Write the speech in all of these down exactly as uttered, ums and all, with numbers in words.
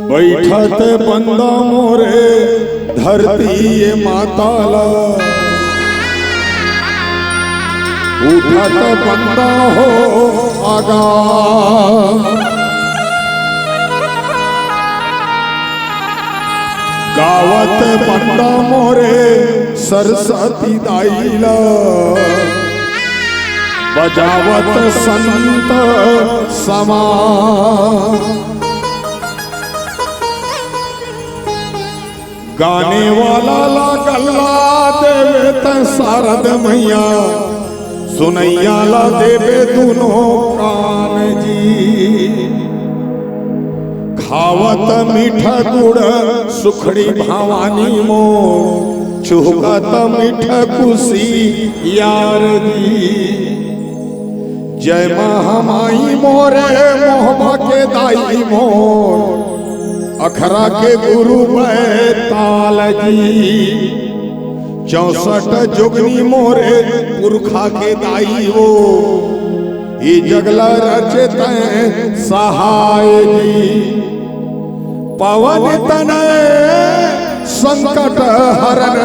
बइठत बंदा मोरे धरती ए माता ला, उठत बंदा हो आगा। गावत बंदा मोरे सरस्वती दाई ला, बजावत संत समा। गाने वाला ला गला देवे तैं शारद मैया, सुनइया ला देबे दूनो कान जी। खावत मीठा गुड़ सुखड़ी भवानी मोर, चुहकत मीठा खुशी यार जी। जय महामाई मोरे मोहभा के दाई मोर, अखरा के गुरु बैताल जी। चौसठ जोगनी मोरे पुरखा के दाई हो, ई जग ला रचे तैं सहाय जी। पवन तनय संकट हरन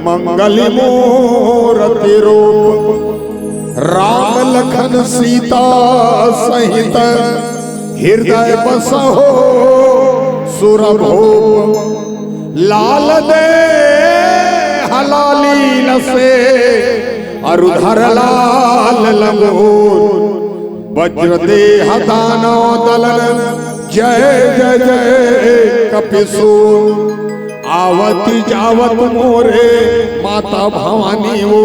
मंगल मूरति रूप। राम लखन सीता सहित हृदय बसहो सुरभूप। लाल देह लाली लसे अरु धर लाल लंगोर। वज्र देह दानव दलन जय जय जय कपिसूर। आवत जावत मोरे माता भवानी वो,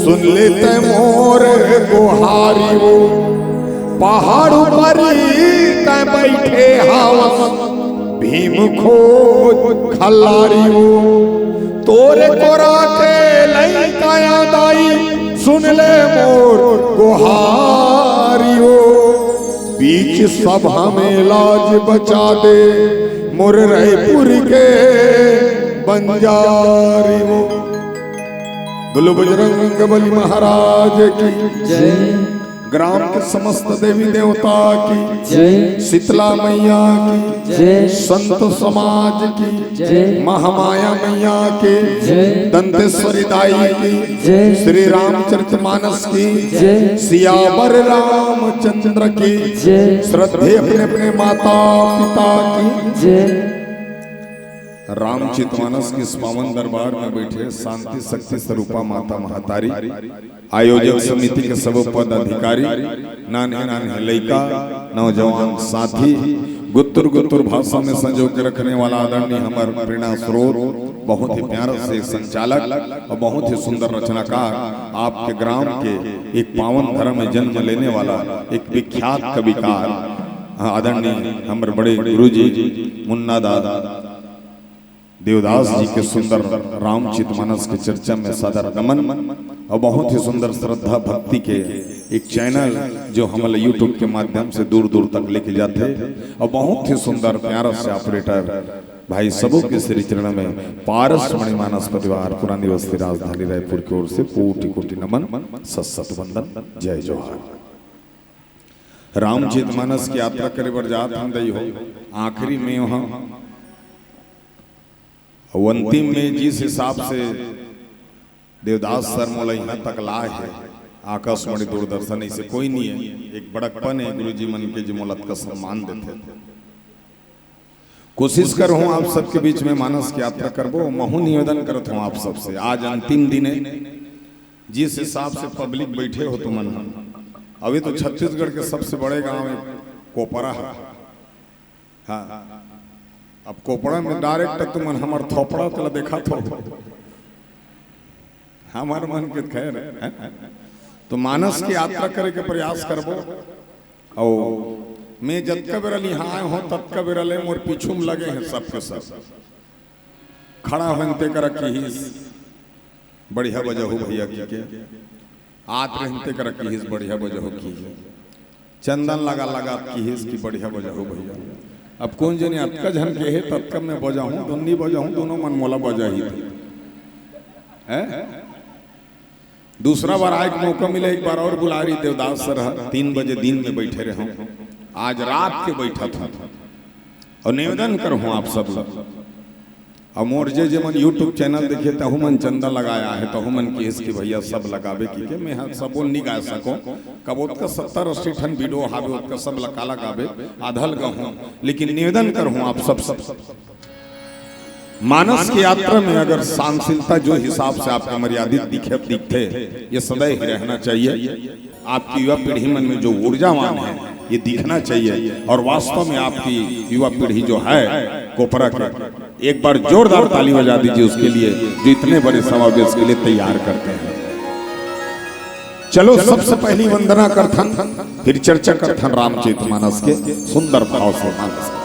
सुन ले तैं मोर गोहारी वो। पहाड़ ऊपर तैं बैठे हवस भीम खोज खल्लारी वो। तोरे कोरा के लइका या दाई, सुन ले मोर गोहारी वो। कि सभा में लाज बचा दे मोर रायपुर के बंजारी वो। बोलो बजरंग बली महाराज की जय। ग्राम के समस्त देवी देवता की जय। शीतला मैया की जय। संत समाज की जय। महामाया मैया की जय। दंतेश्वरी दाई की जय। श्री रामचरितमानस की जय। सियावर रामचंद्र की जय। श्रद्धे अपने अपने माता पिता की जय। रामचरितमानस के इस पावन दरबार में बैठे शांति शक्ति स्वरूपा माता महतारी, आयोजक समिति के सब पदाधिकारी, नान्हे नान्हे लइका, नौजवान साथी, गुत्तुर गुत्तुर भाषा में संजो के रखने वाला आदरणीय हमर प्रेरणा स्रोत, बहुत ही प्यारा से संचालक और बहुत ही सुंदर रचनाकार, आपके ग्राम के एक पावन धर्म में जन्म लेने वाला एक विख्यात कविकार, हाँ, आदरणीय हमर बड़े गुरुजी मुन्ना दा देवदास जी के सुंदर रामचरितमानस के चर्चा में सादर नमन। और बहुत ही सुंदर श्रद्धा भक्ति के एक चैनल जो हमला YouTube के माध्यम से दूर दूर तक लेके जाथे, और बहुत ही सुंदर प्यारा से ऑपरेटर भाई सबो के श्री चरण में पारस मणिमानस परिवार पुरानी बस्ती राजधानी रायपुर की ओर से कोटि कोटि नमन, सत सत वंदन, जय जोहार। रामचरितमानस की यात्रा करे बर जात हन दई हो, आखिरी में वहाँ अउ अंतिम में जिस हिसाब से देवदास सर मोला इहाँ तक लाए हे, आकाशवाणी दूरदर्शन ऐसे कोई नहीं है, एक बड़कपन है गुरुजी मन के जो मोला अतका सम्मान देथे। कोशिश करहूँ आप सबके बीच में मानस की यात्रा करबो। महू निवेदन करत हूँ आप सबसे, आज अंतिम दिन है, जिस हिसाब से पब्लिक बैठे हो तुमन ह, अभी तो छत्तीसगढ़ के सबसे बड़े गांव है कोपरा है। हाँ, अब कोपड़ा में डायरेक्ट तुमन हमर थोपड़ा तला देखा थो, हमर मन के खैर है। तो मानस की यात्रा करे के प्रयास करबो। और मैं जतका बेरा लिहाए हो ततका बेरा ले मोर पीछू में लगे हैं सबके सब। खड़ा होइनते करा किहिस बढ़िया बजहू भैया की के, आत रहनते करा किहिस बढ़िया बजहू की के, चंदन लगा लगा किहिस की बढ़िया बजहू भैया। अब कौन जने अतका झन के हे ततका मैं बजाहूँ, दुन्नी बजाहूँ, दोनों मन मोला बजाही। हैं? दूसरा बार आए के मौका मिले, एक बार और बुला रही देवदास सर ह, तीन बजे दिन में बैठे रहे, आज रात के बैठा था। और निवेदन करहूँ आप सब लोग, और मोर जे जे मन YouTube चैनल देखे तहु मन चंदा लगाया है, तहु मन किहिस कि भैया सब लगाबे की के, मैं ह सबो नी गा सको, कब ओतका सत्तर अस्सी ठन वीडियो हावे ओतका सब लका लगाबे, आधल गहूँ, लेकिन निवेदन करहूँ आप सब, सब मानस की यात्रा में अगर सहनशीलता जो हिसाब से आपके मर्यादित दिखे, दिखते, ये सदैव ही रहना चाहिए। आपकी युवा पीढ़ी मन में जो ऊर्जावान है, ये दिखना चाहिए। और वास्तव में आपकी युवा पीढ़ी जो है कोपरा की, एक बार जोरदार ताली बजा दीजिए उसके लिए, जो इतने बड़े समावेश के लिए तैयार करते हैं। चलो, सबसे पहली वंदना करथन, फिर चर्चा करथन रामचरितमानस के सुंदर भाव से। मानस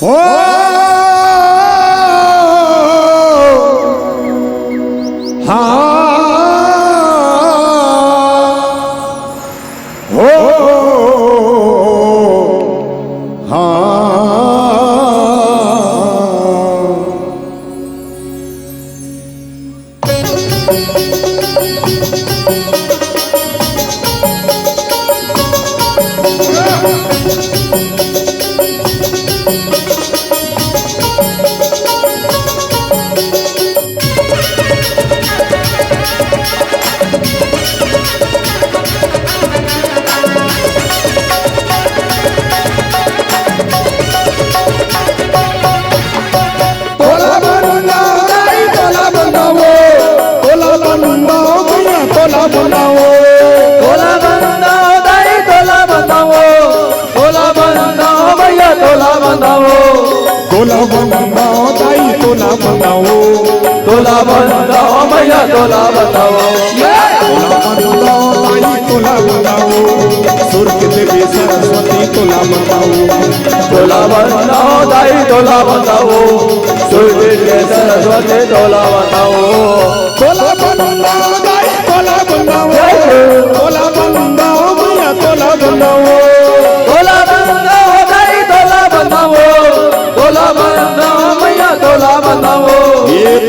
ओ हाँ, हो हाँ। तोला बनाओ दाई, तोला बनाओ, तोला बनाओ भैया, तोला बनाओ। तोला बनाओ दाई, तोला बनाओ, तोला बनाओ भैया, तोला बनाओ। तोला बनाओ दाई, तोला बनाओ। तोला बनाओ भैया, तोला बनाओ। ये तोला बनाओ दाई, तोला बनाओ। सुर के देवी सरस्वती तोला बनाओ। तोला बनाओ दाई, तोला बनाओ। सुर के सरस्वती तोला बनाओ। तोला बनाओ दाई, तोला बनाओ।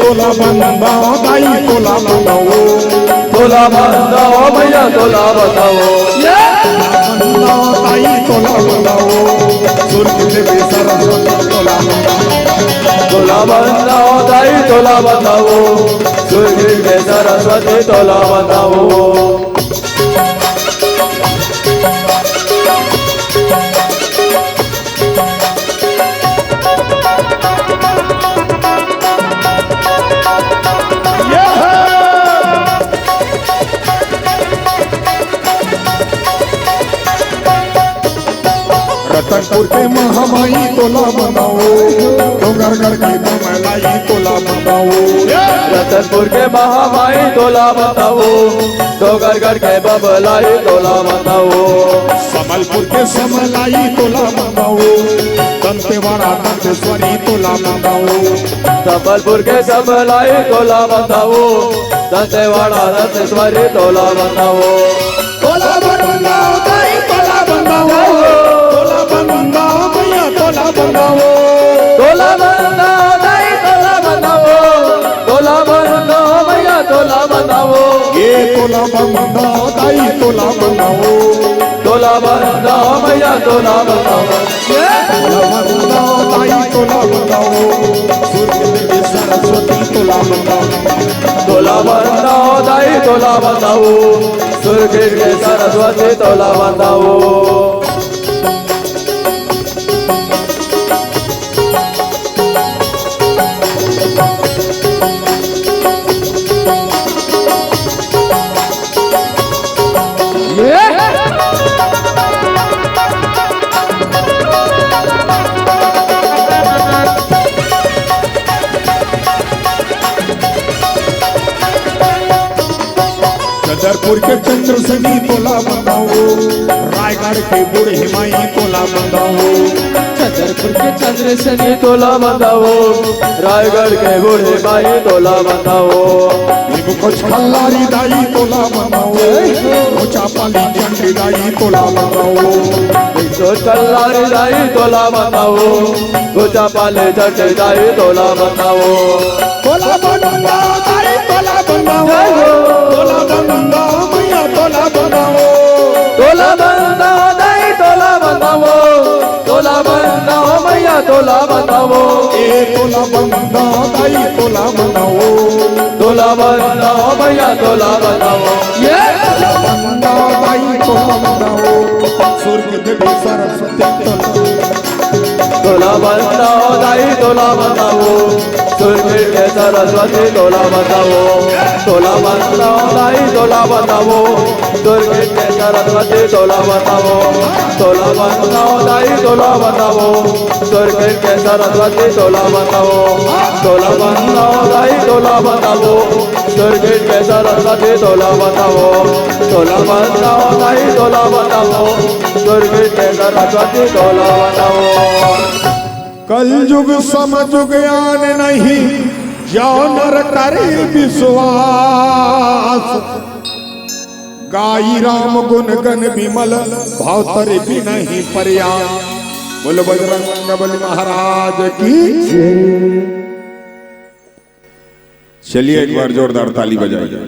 तोला बंदाओ दाई, तोला बंदाओ। तोला बंदाओ भैया, तोला बंदाओ। ये बंदाओ दाई, तोला बंदाओ। सुरगुन देवी सरस्वती, तोला बंदाओ। तोला बंदाओ दाई, तोला बंदाओ। सुरगुन देवी सरस्वती, तोला बंदाओ। रतनपुर के महामाई तोला बंदाओ, डोंगरगढ़ के बमलाई तोला बंदाओ। रतनपुर के महामाई तोला बंदाओ, डोंगरगढ़ के बमलाई तोला बंदाओ। संबलपुर के समलाई तोला बंदाओ, दंतेवाड़ा दंतेश्वरी तोला बंदाओ। संबलपुर के समलाई तोला बंदाओ, दंतेवाड़ा दंतेश्वरी तोला बंदाओ। तोला बंदाओ दाई, तोला बंदाओ। तोला बंदाओ भैया, तोला बंदाओ। तोला बंदाओ दाई, तोला बंदाओ। तोला बंदाओ भैया, तोला बंदाओ। ये तोला बंदाओ दाई, तोला बंदाओ। तोला बंदाओ भैया, तोला बंदाओ। ये तोला बंदाओ दाई, तोला बंदाओ। सुरगुन देवी सरस्वती तोला बंदाओ। तोला बंदाओ दाई, तोला बंदाओ। सुरगुन देवी सरस्वती तोला बंदाओ। छतरपुर के चंद्रसेनी तोला बंदाओ, रायगढ़ के बूढ़ी माई तोला बंदाओ। छतरपुर के चंद्रसेनी तोला बंदाओ, रायगढ़ के बूढ़ी माई तोला बंदाओ। भीम खोज कल्लारी दाई तोला बंदाओ, घोचापाली चंडी दाई तोला बंदाओ। भीम खोज कल्लारी दाई तोला बंदाओ, घोचापाली चंडी दाई तोला बंदाओ। तोला बंदाओ दाई, तोला बंदाओ। जय हो। तोला बंदाओ भैया, तोला बंदाओ। तोला बंदाओ दाई, तोला बंदाओ। तोला बंदाओ भैया, तोला बंदाओ। ए तोला बंदाओ दाई, तोला बंदाओ। तोला बंदाओ भैया, तोला बंदाओ। ये तोला बंदाओ दाई, तोला बंदाओ। सुरगुन देवी सरस्वती तोला। तोला बंदाओ दाई, तोला बंदाओ। सुरगुन देवी सरस्वती तोला बंदाओ। तोला बंदाओ दाई, तोला बंदाओ। सुरगुन देवी सरस्वती तोला बंदाओ। तोला बंदाओ दाई, तोला बंदाओ। सुरगुन देवी सरस्वती तोला बंदाओ। तोला बंदाओ दाई, तोला बंदाओ। सुरगुन देवी सरस्वती तोला बंदाओ। तोला बंदाओ दाई, तोला बंदाओ। सुरगुन देवी सरस्वती तोला बंदाओ। कलजुग समजुग आन नहीं, जो नर करे विश्वास। गाई राम गुन गन बिमल, भव तरे बिनहि प्रयास। बोलो बजरंग बली महाराज की। चलिए, एक बार जोरदार ताली बजाइए।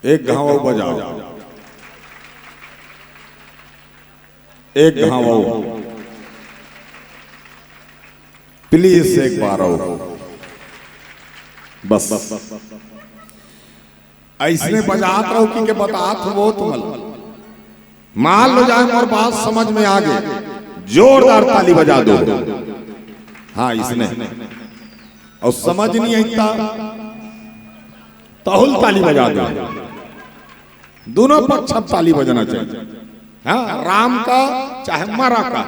एक घाव बजाओ, एक घाव। प्लीज, एक बार आओ। बस, अइसने बजात रहो कि के बतात हो तुमन। मान लो जाए मोर बात समझ में आ गए, जोरदार ताली बजा दो। हाँ, इसने। और समझ नहीं आता, तहुल ताली बजा दो। दोनों पक्ष अब ताली बजाना चाहिए। हाँ, राम का चाहे मरा का,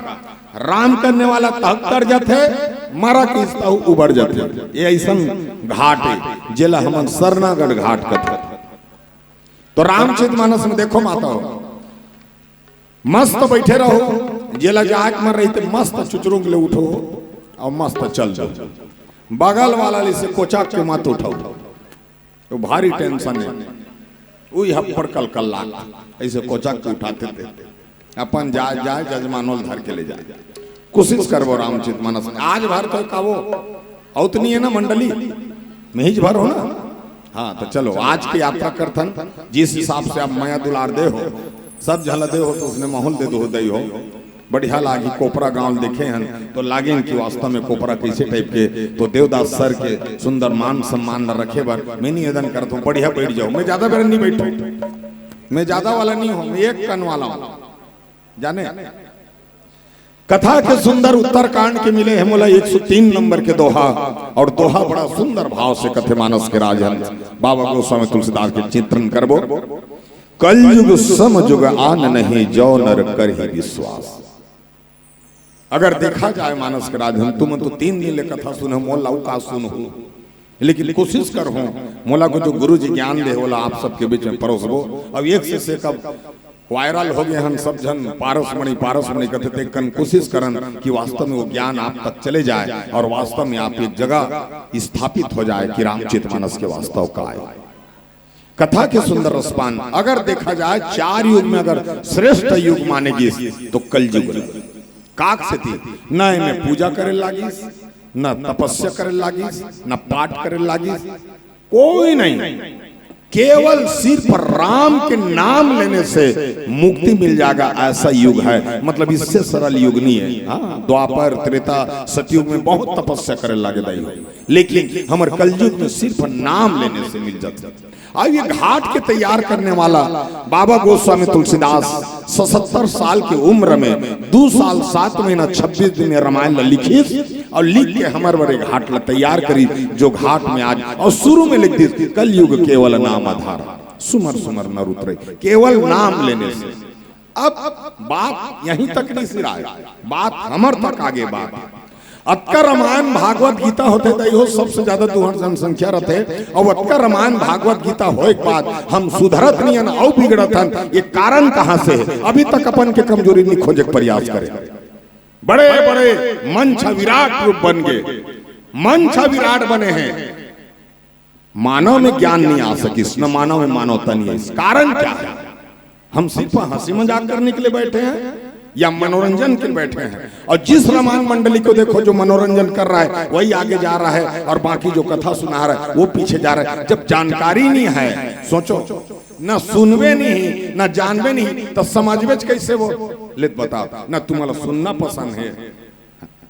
राम करने वाला तहकतर जथे, मरा की तहु उबड़ जथे। ये ऐसन घाट है, जेला हमन सरनागढ़ घाट कथे। तो रामचरित मानस में देखो माता हो, मस्त बैठे रहो, जेला जाए के मन रही ते मस्त चुचरुंग ले उठो और मस्त चल दो। बगल वाला ले से कोचक के मत उठाओ, तो भारी टेंशन है। उही हप्पड़ कल कल लाग, ऐसे कोचक के उठाते थे, अपन जाए जाए जजमानोल धर के ले जाए। कोशिश करबो रामचरित मानस में। आज भर तो का वो अउतनी है ना मंडली, मेहिज भर हो ना। हाँ, तो चलो, आज की यात्रा करथन, जिस हिसाब से आप मया दुलार दे हो, सब झला दे हो, तो उसने माहौल दे दो, दई हो। बढ़िया लागी, कोपरा गांव देखे हन, तो लागिन कि वास्तव में कोपरा कैसे टाइप के, तो देवदास सर के सुंदर मान सम्मान ला रखे बर मैं निवेदन करत हूँ, बढ़िया बैठ जाओ। मैं ज्यादा बेर नहीं बैठू, मैं ज्यादा वाला नहीं हूँ, मैं एक कन वाला हूँ, जाने। कथा के सुंदर उत्तरकांड के मिले हे मोला एक सौ तीन नंबर के दोहा, और दोहा बड़ा सुंदर भाव से कथे मानस के राजहंस बाबा गोस्वामी तुलसीदास के चिंतन करबो। कलयुग सम जुग आन नहीं, जो नर करही विश्वास। अगर देखा जाए मानस के राजहंस, तुमन तो तीन दिन ले कथा सुने, मोला अउ का सुनहू, लेकिन कोशिश करहूँ, मोला को जो गुरु जी ज्ञान दे, ओला आप सबके बीच में परोसबो। अब एक से, से कब वायरल हो गए हन सब झन, पारस मणि, पारस मणि कथे, ते कन कोशिश करन कि वास्तव में वो ज्ञान आप तक चले जाए और वास्तव में आप एक जगह स्थापित हो जाए कि रामचरित मानस के वास्तव का है। कथा के सुंदर रसपान, अगर देखा जाए, चार युग में अगर श्रेष्ठ युग माने गिस, तो कलयुग। काक सेती, न एमे पूजा करे लागिस, न तपस्या करे लागिस, न पाठ करे लागिस, कोई नहीं। केवल सिर्फ राम के नाम लेने से मुक्ति मिल जाएगा, ऐसा युग है। मतलब, इससे सरल युग नहीं है। हाँ, द्वापर, त्रेता, सतयुग में बहुत तपस्या करे लागे दाई हो, लेकिन हमर कलयुग में सिर्फ नाम लेने से मिल जाता है। अब ये घाट के तैयार करने वाला बाबा गोस्वामी तुलसीदास सतहत्तर साल के उम्र में दो साल सात महीना छब्बीस दिन में रामायण ला लिखिस और लिख के हमर बड़े घाट ला तैयार करी, जो घाट में आज और शुरू में लिख दिस, "कलयुग केवल नाम आधार, सुमर सुमर नर उतरे।" केवल नाम लेने से। अब बात यहीं तक नहीं सिराए, बात हमर तक आगे बात। अतका रामायण भागवत गीता होथे, दाई हो, सबसे ज्यादा तुहर जनसंख्या रथे, और अतका रामायण भागवत गीता होए के बाद हम सुधरत नहीं हन, अउ बिगड़त हन। ये कारण कहाँ से है? अभी तक अपन के कमजोरी नहीं खोजे के प्रयास करे। बड़े बड़े मंच विराट रूप बन गए, मंच विराट बने हैं, मानव में ज्ञान नहीं आ सकिस, न मानव में मानवता नहीं आई। कारण क्या है? हम सिर्फ हंसी मजाक करने के लिए बैठे हैं या मनोरंजन के लिए बैठे हैं? और जिस रामायण मंडली को देखो, जो मनोरंजन कर रहा है, वही आगे जा रहा है, और बाकी जो कथा सुना रहा है, वो पीछे जा रहा है। जब जानकारी नहीं है, सोचो, ना सुनबे नहीं, ना जानबे नहीं, तो समझबे कैसे वो? ले बताओ ना, तुम्हारा सुनना पसंद है,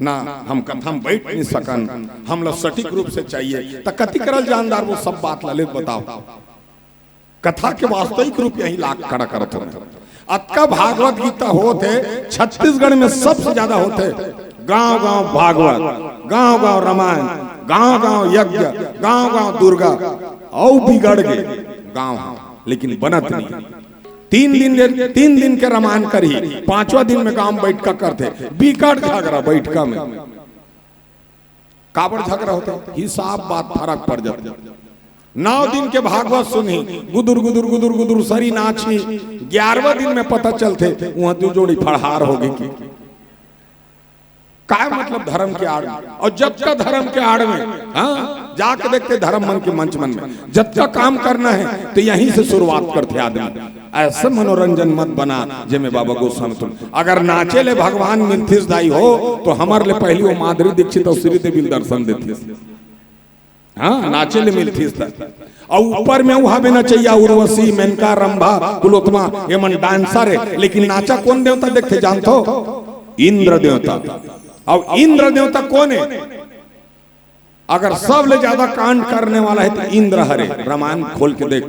ना हम कथा में बैठ नहीं सकन, हमला सटीक रूप से चाहिए, त कति करल जानदार वो सब बात ला, ले बताओ। कथा के वास्तविक रूप यही लाग खड़ा करत हन। अतका भागवत गीता होत हे, छत्तीसगढ़ में सबसे ज्यादा होत हे। गांव गांव भागवत, गांव गांव रामायण, गांव गांव यज्ञ, गांव गांव दुर्गा, अउ बिगड़ गे गांव, लेकिन बनत नहीं। तीन दिन, तीन दिन के रामायण करही, पांचवा दिन में गांव बैठका करथे, बिकट झगड़ा बैठका में। काबर झगड़ा होथे? हिसाब बात फरक पड़ जाथे। नौ दिन के भागवत सुनही, गुदुर गुदुर गुदुर गुदुर सरी नाचही, ग्यारहवाँ दिन में पता चलथे, उहाँ दू जोड़ी फड़हार हो गई कि काय मतलब धर्म के आड़ में। और जतका धर्म के आड़ में, हाँ, जाके देखते धर्म मन के मंच मन में, जतका काम करना है तो यहीं से शुरुआत करते आदमी। ऐसे मनोरंजन मत बना जेमे बाबा गोस्वामी तुम, अगर नाचे ले भगवान मिलथिस दाई हो, तो हमर ले पहली वो माधुरी दीक्षित और श्रीदेवी ल दर्शन देथिस। हाँ, नाचे ले मिलथिस त। और ऊपर में उहा भी नचैया, उर्वशी, मेनका, रंभा, कुलोत्मा, ये मन डांसर है, लेकिन नाचा कौन देवता देखते जानथो? इंद्र देवता। और इंद्र देवता कौन है? अगर सब ले ज्यादा कांड करने वाला है तो इंद्र हरे। रामायण खोल के देख,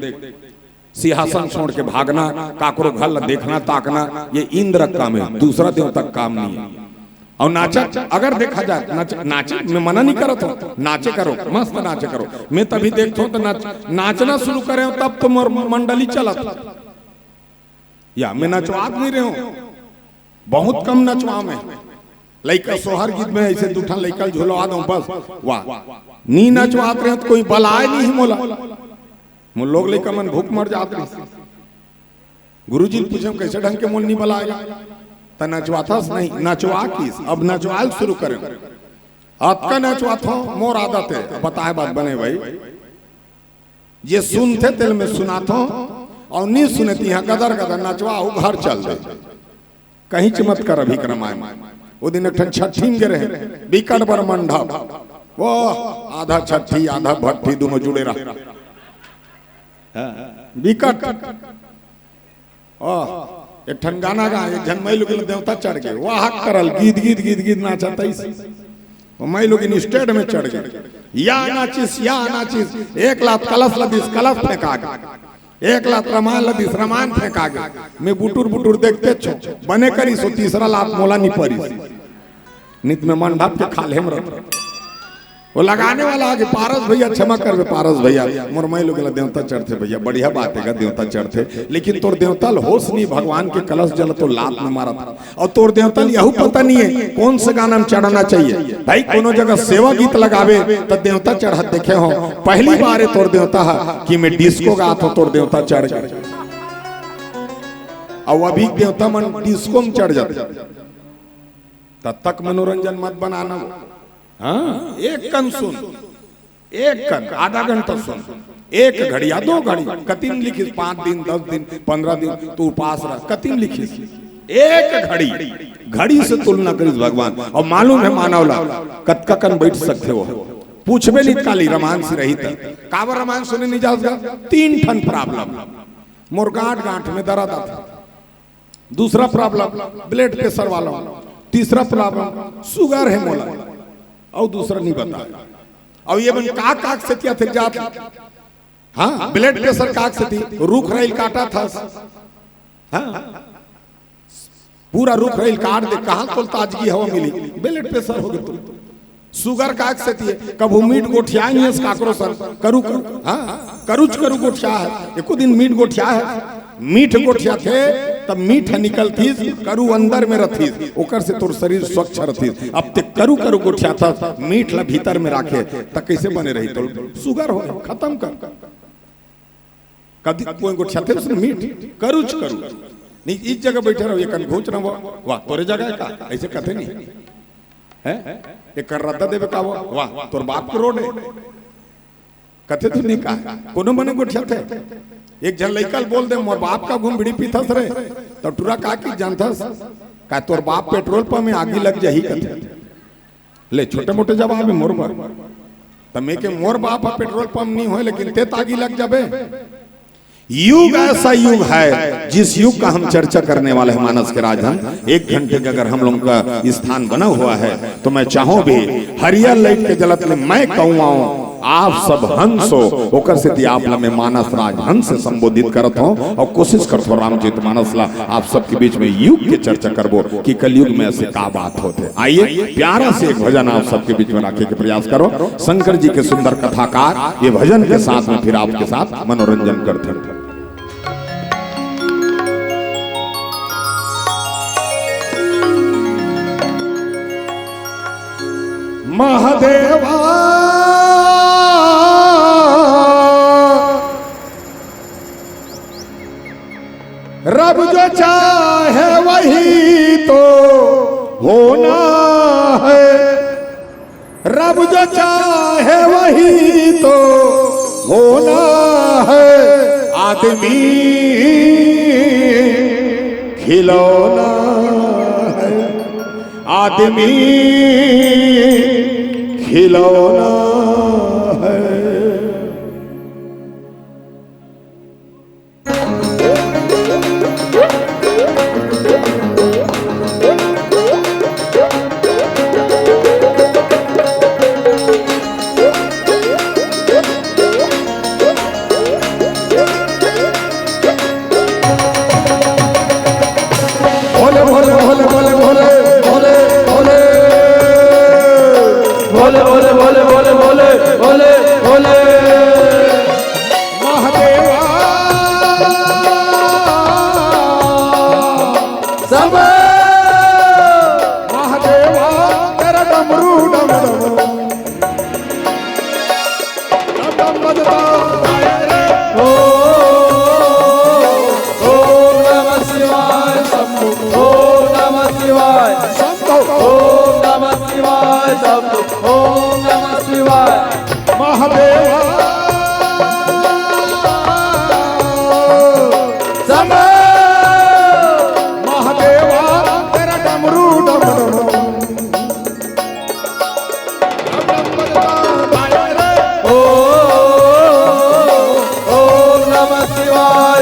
सिंहासन छोड़ के भागना, काकरो घर ला देखना ताकना, ये इंद्र का काम है, दूसरा देवता का काम नहीं है। और नाचा अगर देखा जाए, नाच, नाचे में मना नहीं करत हो, नाचे करो, मस्त नाचे करो। मैं तभी देखता हूँ तो नाच, नाचना शुरू करे हो तब तो मोर मंडली चलत। या मैं नचवात नहीं रहे हूँ, बहुत कम नचवाओ मैं। लइका सोहर गीत में ऐसे दू ठन लइका ल झुलवा दो बस, वाह। नी नचवात रहे तो कोई बलाए नहीं मोला। मोर लोग लइका मन भूख मर जात रहे। गुरुजी ल पूछे, "कैसे ढंग के मोल नहीं बलाए?" त नचवाथस नहीं, नचवा किस, अब नचवाल शुरू करे। अतका नचवाथो, मोर आदत है, अब बताए बात बने भाई। जे सुनथे तेल में सुनाथो, और नहीं सुने तिहाँ गदर गदर नचवा, वो घर चल दे। कहीं च मत कर अभी के रामायण। वो दिन एक ठन छट्ठी में गे रहे, बिकट बड़ मंडप। वो आधा छट्ठी, आधा भट्ठी, दोनों जुड़े रहा। हाँ, बिकट। ओह, एक ठन गाना गा, एक झन माईलोगिन ल देवता चढ़ गे, वाह करल, गीत, गीत, गीत, गीत नाचत आइस। वो माईलोगिन stage में चढ़ गे, या नाचिस, या नाचिस, एक लात कलस ल दिस, कलस फेंका गे। एक लात रमान ल दिस, रमान फेंका गे। मैं बुटुर बुटुर देखते छो, बने करिस वो तीसरा लात मोला नी परिस। नित में मंडप के खाल्हे में रहिथे। वो लगाने वाला आगे, "पारस भैया, क्षमा करबे पारस भैया, मोर माईलोगिन ल देवता चढ़थे भैया।" बढ़िया बात हे गा, देवता चढ़थे, लेकिन तोर देवता ल होश नी, भगवान के कलस जल तो लात में मारत। अउ तोर देवता ल यहू पता नइ हे कोन से गाना में चढ़ाना चाहिए। भाई, कोनो जगह सेवा गीत लगाबे त देवता चढ़त देखे हों, पहली बार हे तोर देवता ह कि मैं disco गात हों, तोर देवता चढ़ गे। अउ अभी देवता मन disco में चढ़ जाथे, तब तक मनोरंजन मत बनाना वो। हाँ, एक कन सुन, एक कन, आधा घंटा सुन, एक घड़ी या दो घड़ी, कतिम लिखिस, पाँच दिन, दस दिन, पन्द्रह दिन, तू उपास रह, कतिम लिखिस, एक घड़ी, घड़ी से तुलना करिस भगवान। अउ मालूम हे मानव ला कतका कन बइठ सकथे वो। पूछबे नित काली रमान सिंह रही त, "काबर रमान सुने नी जास गा?" तीन ठन problem, मोर गांठ गांठ में दर्द आथे, दूसरा problem blood pressure वाला, तीसरा problem sugar हे मोला, अउ दूसरा नी बता। अउ ये मन का का सेतिया थे जात, हाँ, blood pressure का सेती, रुख राई ल काटत हस, हाँ, पूरा रुख राई ल काट दे, कहाँ तोला ताजगी हवा मिली, blood pressure हो गे तो। Sugar का सेती हे, कभू मीठ गोठियाय नइ हस काकरो संग, करू करू, हाँ, करूच करू गोठिया हे, एको दिन मीठ गोठिया हे, मीठ गोठियाथे, तब मीठ निकलतिस, करू अंदर में रहितिस, ओकर से तोर शरीर स्वच्छ रहितिस। अब ते करू करू गोठियाथस, मीठ ला भीतर में राखे, त कइसे बने रही? तोर sugar हो, खतम कर। कदी कोई गोठियाथे उसने मीठ, करूच करू। नहीं, इस जगह बइठे रहो, ये कन घोच रहो, वाह, तोरे जगह हे का? अइसे कथे नहीं। हैं? एक कर रद्दा देबे का वो? वाह, तोर बाप के road हे। कथे तो नहीं कहा, कोनो मने गोठियाथे। एक झन लइका ल बोल दे, "मोर बाप का घूम बीड़ी पीथस रे," त टुरा का कि जानथस? का तोर बाप petrol pump में आगी लग जाही कथे। ले, छोटे मोटे जवाब हे मोर बर। त मैं के मोर बाप ह petrol pump नहीं होय, लेकिन ते त आगी लग जाबे। युग ऐसा युग है, जिस युग का हम चर्चा करने वाले हैं, मानस के राजधन। एक घंटे का अगर हम लोगों का स्थान बना हुआ है, तो मैं चाहूं भी हरियर light के जलत में मैं कहूं आऊं, आप सब हंसो, ओकर सेती आप ला मैं मानस राजहंस से संबोधित करत हों अउ कोशिश करत हों रामचरित मानस ला आप सबके बीच में युग के चर्चा करबो कि कलयुग में अइसे का बात होथे। आइए, प्यारा से एक भजन आप सबके बीच में राखे के प्रयास करो। शंकर जी के सुंदर कथाकार ये भजन के साथ में फिर आपके साथ मनोरंजन करथे। महादेवा रब जो चाहे वही तो होना है, रब जो चाहे वही तो होना है, आदमी खिलौना है, आदमी खिलौना है। भोले, भोले, भोले, भोले, भोले, भोले, भोले, भोले, भोले, भोले, भोले, भोले, भोले, भोले। महादेवा। सब महादेवा, तेरा डमरू डम डम, डम डम बजता है रे। ओ, ओम नमः शिवाय शंभो, ओम नमः शिवाय शंभो, ओम नमः शिवाय शंभो, ओम नमः शिवाय महादेवा। शंभो महादेवा, तेरा डमरू डम डम।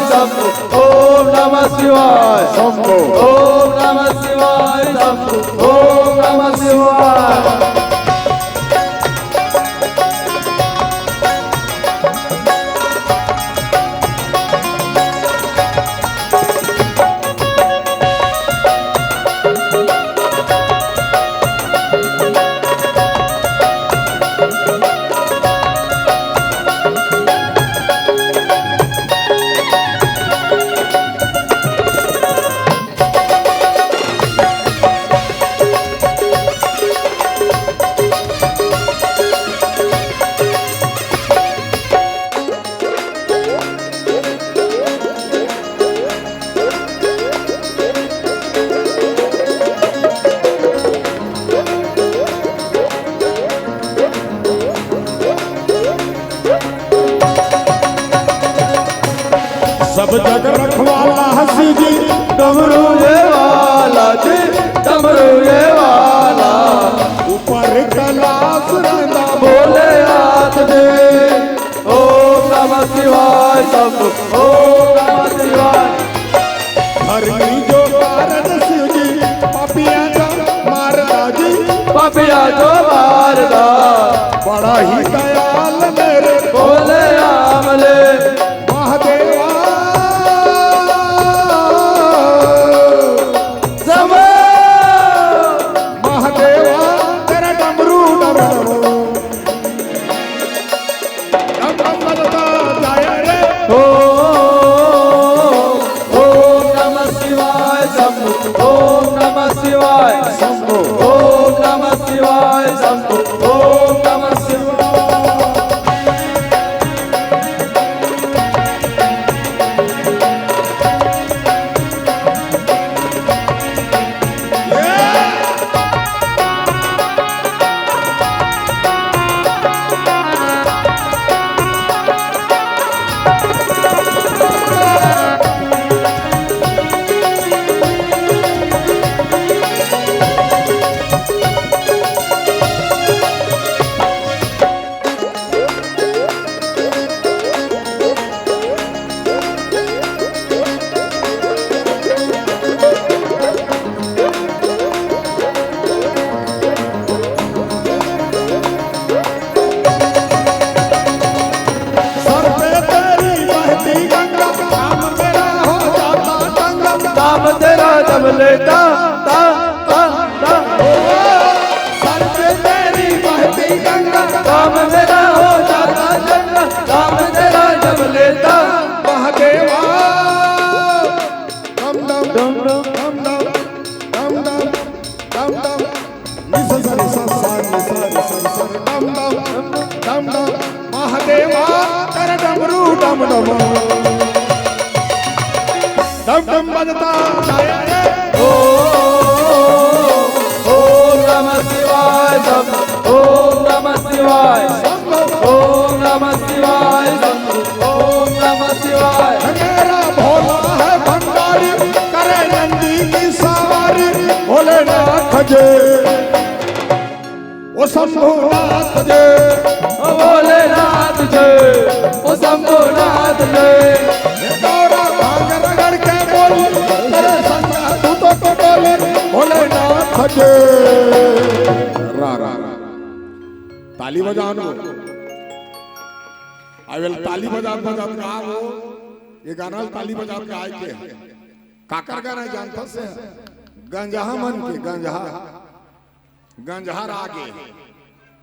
शंभु, ओम नमः शिवाय। शंभु। ओम नमः शिवाय। शंभु, ओम नमः शिवाय। सब जग रखवाला हसी जी, डमरू ये वाला जी, डमरू ये वाला। ऊपर कैलाश रहंदा भोलेनाथ जी। ओम नमः शिवाय शंभु, ओम नमः शिवाय। धरती जो पारद शिव जी, पापिया जो मारदा जी। पापिया जो मारदा। बड़ा ही दयाल मेरे भोले आमले। महादेवा। शंभो। महादेवा, तेरा डमरू डमरू। डम डम बजता जाए रे। ओम, ओम नमः शिवाय शंभु, ओम नमः शिवाय शंभु, ओम नमः शिवाय शंभु, ओम नमः शिवाय। सर पे तेरी बहती गंगा, काम तेरा हो जाता चंगा। काम तेरा जब लेता, ता, ता, ता। ओ, सर पे तेरी बहती गंगा, काम तेरा हो जाता चंगा। काम तेरा जब लेता महादेवा। डम डम, डम डम, डम डम, डम डम, डम डम। नि सा सा नि सा सा नि सा नि सा नि सा नि डम डम, डम डम। महादेवा, तेरा डमरू डम डम। डम डम बजता जाए रे। ओम, ओम नमः शिवाय शंभो, ओम नमः शिवाय शंभो, ओम नमः शिवाय शंभो, ओम नमः शिवाय। मेरा भोला है भंडारी, करे नंदी की सवारी, भोलेनाथ जी। ओ शंभुनाथ जी। ओ भोलेनाथ जी, ओ शंभुनाथ जी। गौरा भांग रगड़ के बोल, तेरे संग तू तो, तो बोले, भोलेनाथ जी। रा, रा, रा। ताली बजाओ ना। अवेल ताली बजात बजात का वो, ये गाना ताली बजात का आए के। काकर गाना जानता से? गंजहा मन के, गंजहा। गंजहा राग ए,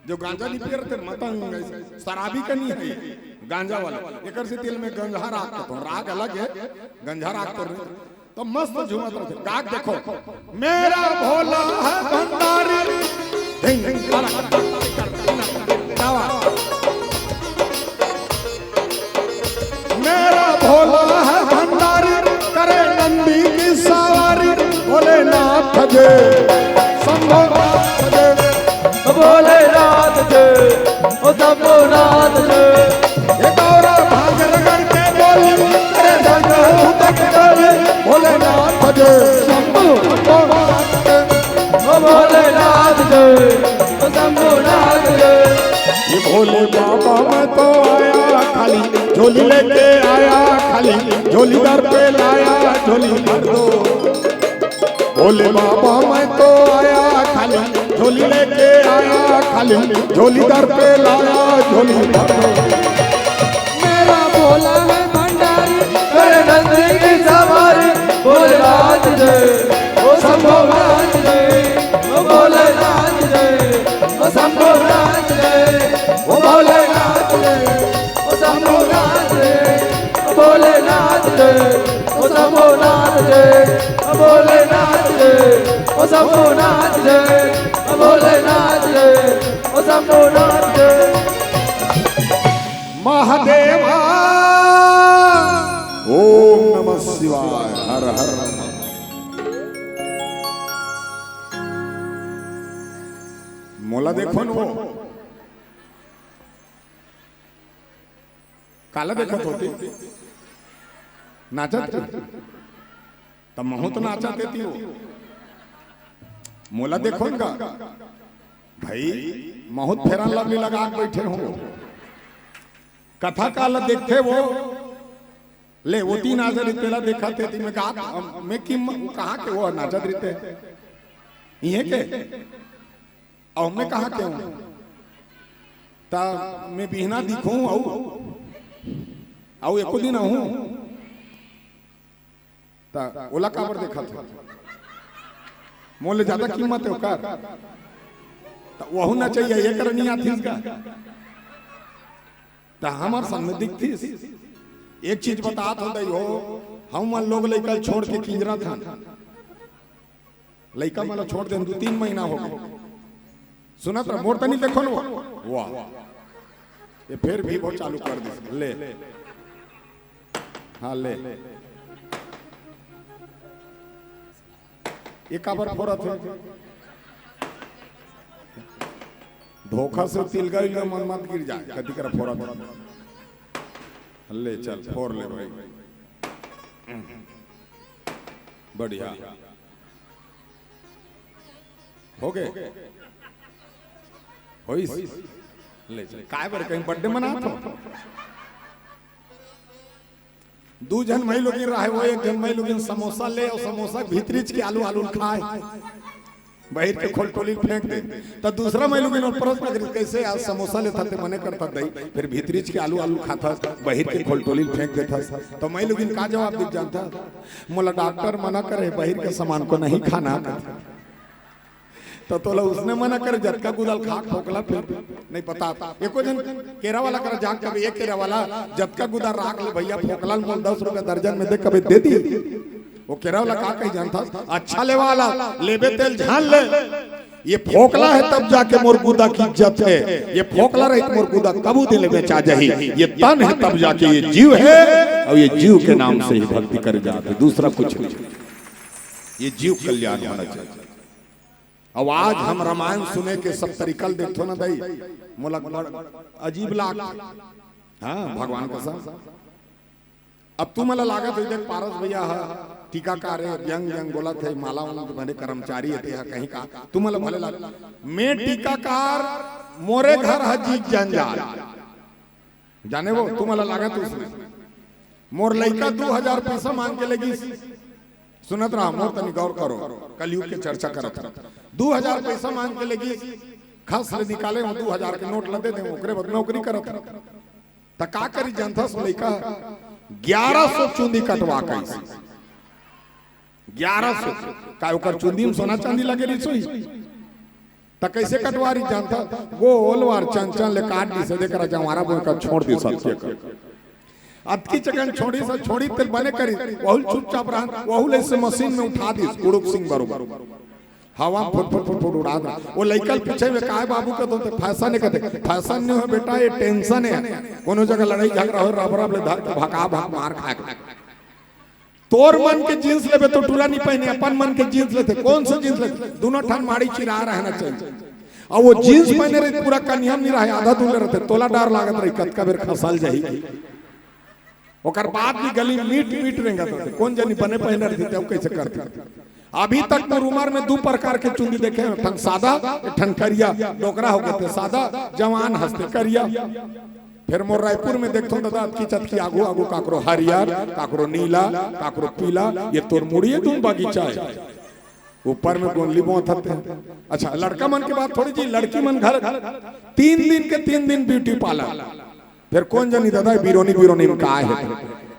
जो गांजा नहीं पिए रहते, मतंग, शराबी का नहीं है, गांजा वाला। एकर से तेल में गंजहा राग के तो राग अलग है, गंजहा राग तो नहीं। तो मस्त झूमत रहते। गाग देखो, मेरा भोला है भंडारी, धिंग, धिंग, ताला, ताला, ताला, ताला, ताला। मेरा भोला है भंडारी, करे नंदी की सवारी, भोलेनाथ जी, शंभोनाथ जी। भोलेनाथ जी, ओ शंभोनाथ जी। ये गौरा भांग रगड़ के बोली, करे शंकर भूत के डोली, भोलेनाथ जी, शंभोनाथ जी। ओ भोलेनाथ जी, ओ शंभोनाथ जी। ये भोले बाबा मैं तो आया खाली, झोली लेके आया खाली झोली दर पे लाया, झोली भर दो। भोले बाबा मैं तो आया, खाली झोली लेके आया, खाली झोली दर पे लाया, झोली भर दो। मेरा भोला है भंडारी, करे नंदी की सवारी। भोलेनाथ जय, ओ शंभोनाथ जय, ओ भोलेनाथ जय, ओ शंभोनाथ जय, ओ भोलेनाथ जय, ओ शंभोनाथ जय, ओ भोलेनाथ जय, ओ शंभोनाथ जय, ओ भोलेनाथ जय, ओ शंभोनाथ जय, ओ भोलेनाथ जय, ओ शंभोनाथ जय। महादेवा। ओम नमः शिवाय। हर हर। मोला देखो न वो। काला देखत होती? नाचत? त महूं तो नाचत देती हो। मोला देखो न का? भाई, महूं त फेरन लवली लगा के बैठे हो। कथा काला देखते हो। ले, वो तीन हाजर तेला देखा थे, तीन में कहा, मैं कि म-, कहाँ के वो नाचत रहते? ये के? अउ मैं कहाँ के हूँ? ता मैं बिहना दिखूं अउ, अउ एको दिन आहूं। ता ओला काबर देखत हो? मोले ज्यादा कीमत है ओकर। ता वहू ना चाहिए, ये कर नहीं आथिस का? त हमर सामने दिखतिस। एक चीज बतात हो दई हो, हम मन लोग लइका छोड़ के किंजरत हन। लइका मन ल छोड़ देन, दू तीन महीना हो गए। सुनत रह, मोर तनी देखो न वो। वाह, ये फिर भी वो चालू कर दिस। ले, हाँ ले। ये काबर फोरत हे? धोखा से तिलगा इलगा मन मत गिर जाए, कति कर फोरत हे। ले चल, फोर ले भाई। बढ़िया। हो गए? होइस? ले चल। काय बर कहीं बर्थडे मनात हो? दू झन मई लोगिन रहे, वो एक झन मई लोगिन समोसा ले अउ समोसा भीतरीच के आलू, आलू खाए, बाहिर के खोलटोली फेंक दे। त दूसरा मई लोगिन प्रश्न करिस, "कैसे आज समोसा लेथस ते मने करथस दई, फिर भीतरीच के आलू, आलू खाथस, बाहिर के खोलटोली फेंक देथस?" त मई लोगिन का जवाब दे जानथस? "मोला डॉक्टर मना करे, बाहिर के सामान को नहीं खाना।" त तोला उसने मना करे, जतका गुदा ल खा, फोकला फिर नहीं पता। एको झन केरा वाला करा जाके कबे, "ये केरा वाला, जतका गुदा ल राख ले भैया, फोकला ल मोला दस रुपया दर्जन में दे," कबे दे दी। वो केरा वाला का कही जानथस? "अच्छा लेवा वाला, लेबे तेला झन ले। ये फोकला है तब जाके मोर गुदा की इज्जत है। ये फोकला रहित मोर गुदा कभू दिन ले बेचा जाही। ये तन है तब जाके ये जीव है, अउ ये जीव के नाम से ही भक्ति करे जाथे, दूसरा कुछ नहीं। ये जीव कल्याण होना चाहिए।" अब आज हम रामायण सुने के सब तरीका ल देखथो ना दई, मोला बड़ अजीब लाग। हाँ, भगवान कसम। अब तुमन ला लागत होही, देख पारस भैया ह टीकाकार हे, व्यंग व्यंग बोलत हे, माला उंग बने कर्मचारी हे, तेहा कहीं का, तुमन ला भले लाग। मैं टीकाकार, मोरे घर ह जीग जंजाल। जाने वो, तुमन ला लागत उसने। मोर लइका दू हजार पैसा मांग के लेगिस। सुनत रहा, मोर तनी गौर करो, कलयुग के चर्चा करत हन। दू हजार पैसा मांग के लेगिस, खस ले निकाले हो दू हजार के नोट ल दे दे, ओकरे बाद नौकरी करत हन। त का करी जानथस लइका? ग्यारह सौ चुंदी कटवा कइस। ग्यारह सौ। का ओकर चुंदी में सोना चांदी लगे रहिस होही? त कइसे कटवा रहिस जानथस? गोल वार चंचन ले काट दिस, देख रहा जंवारा बोए का छोड़ दिस, अतकी अकन। अतकी चकन छोड़ी स, छोड़ी तेला बने करी, वहू चुपचाप रहन, वहू ले से मशीन में उठा दिस, कुड़ुक सिंह बरोबर। हवा में फुट फुट फुट फुट उड़ा दे। वो लइका ल पूछे में, "काय बाबू?" कथे, "फैशन हे," कथे। "फैशन नहीं हो बेटा, ये टेंशन हे। कोनो जगह लड़ाई झगड़ा हो, रब रब ले धर के भका भक मार खाए।" तोर मन के जींस लेबे तो टूरा नहीं पहने, अपन मन के जींस लेथे। कौन से जींस लेथे? दोनों ठन माड़ी चिरा रहना चाहिए। अउ वो जींस पहने रहे, पूरा कनिहा म नहीं रहे, आधा दूर ले रहथे, तोला डर लागत रही, कतका बेर खसल जाही। ओकर बाद भी गली मीट मीट रेंगत रहिथे। कोन जनी बने पहिने रहिथे, तेहू कइसे करथे। अभी तक मोर उमर में दू प्रकार के चुंदी देखे हंव, एक ठन सादा, एक ठन करिया। डोकरा हो गे ते सादा, जवान हस ते करिया। फेर मोर रायपुर में देखथों दादा, अतकी चतकी आगू आगू काकरो हरियर, काकरो नीला, काकरो पीला, ये तोर मुड़िए धुन बगीचा हे। ऊपर में गोंदली बोत हते। अच्छा, लड़का मन के बात थोड़ी जी, लड़की मन घर तीन दिन के तीन दिन ब्यूटी पार्लर। फेर कोन जनी दादा, बिरोनी बिरोनी में का हे?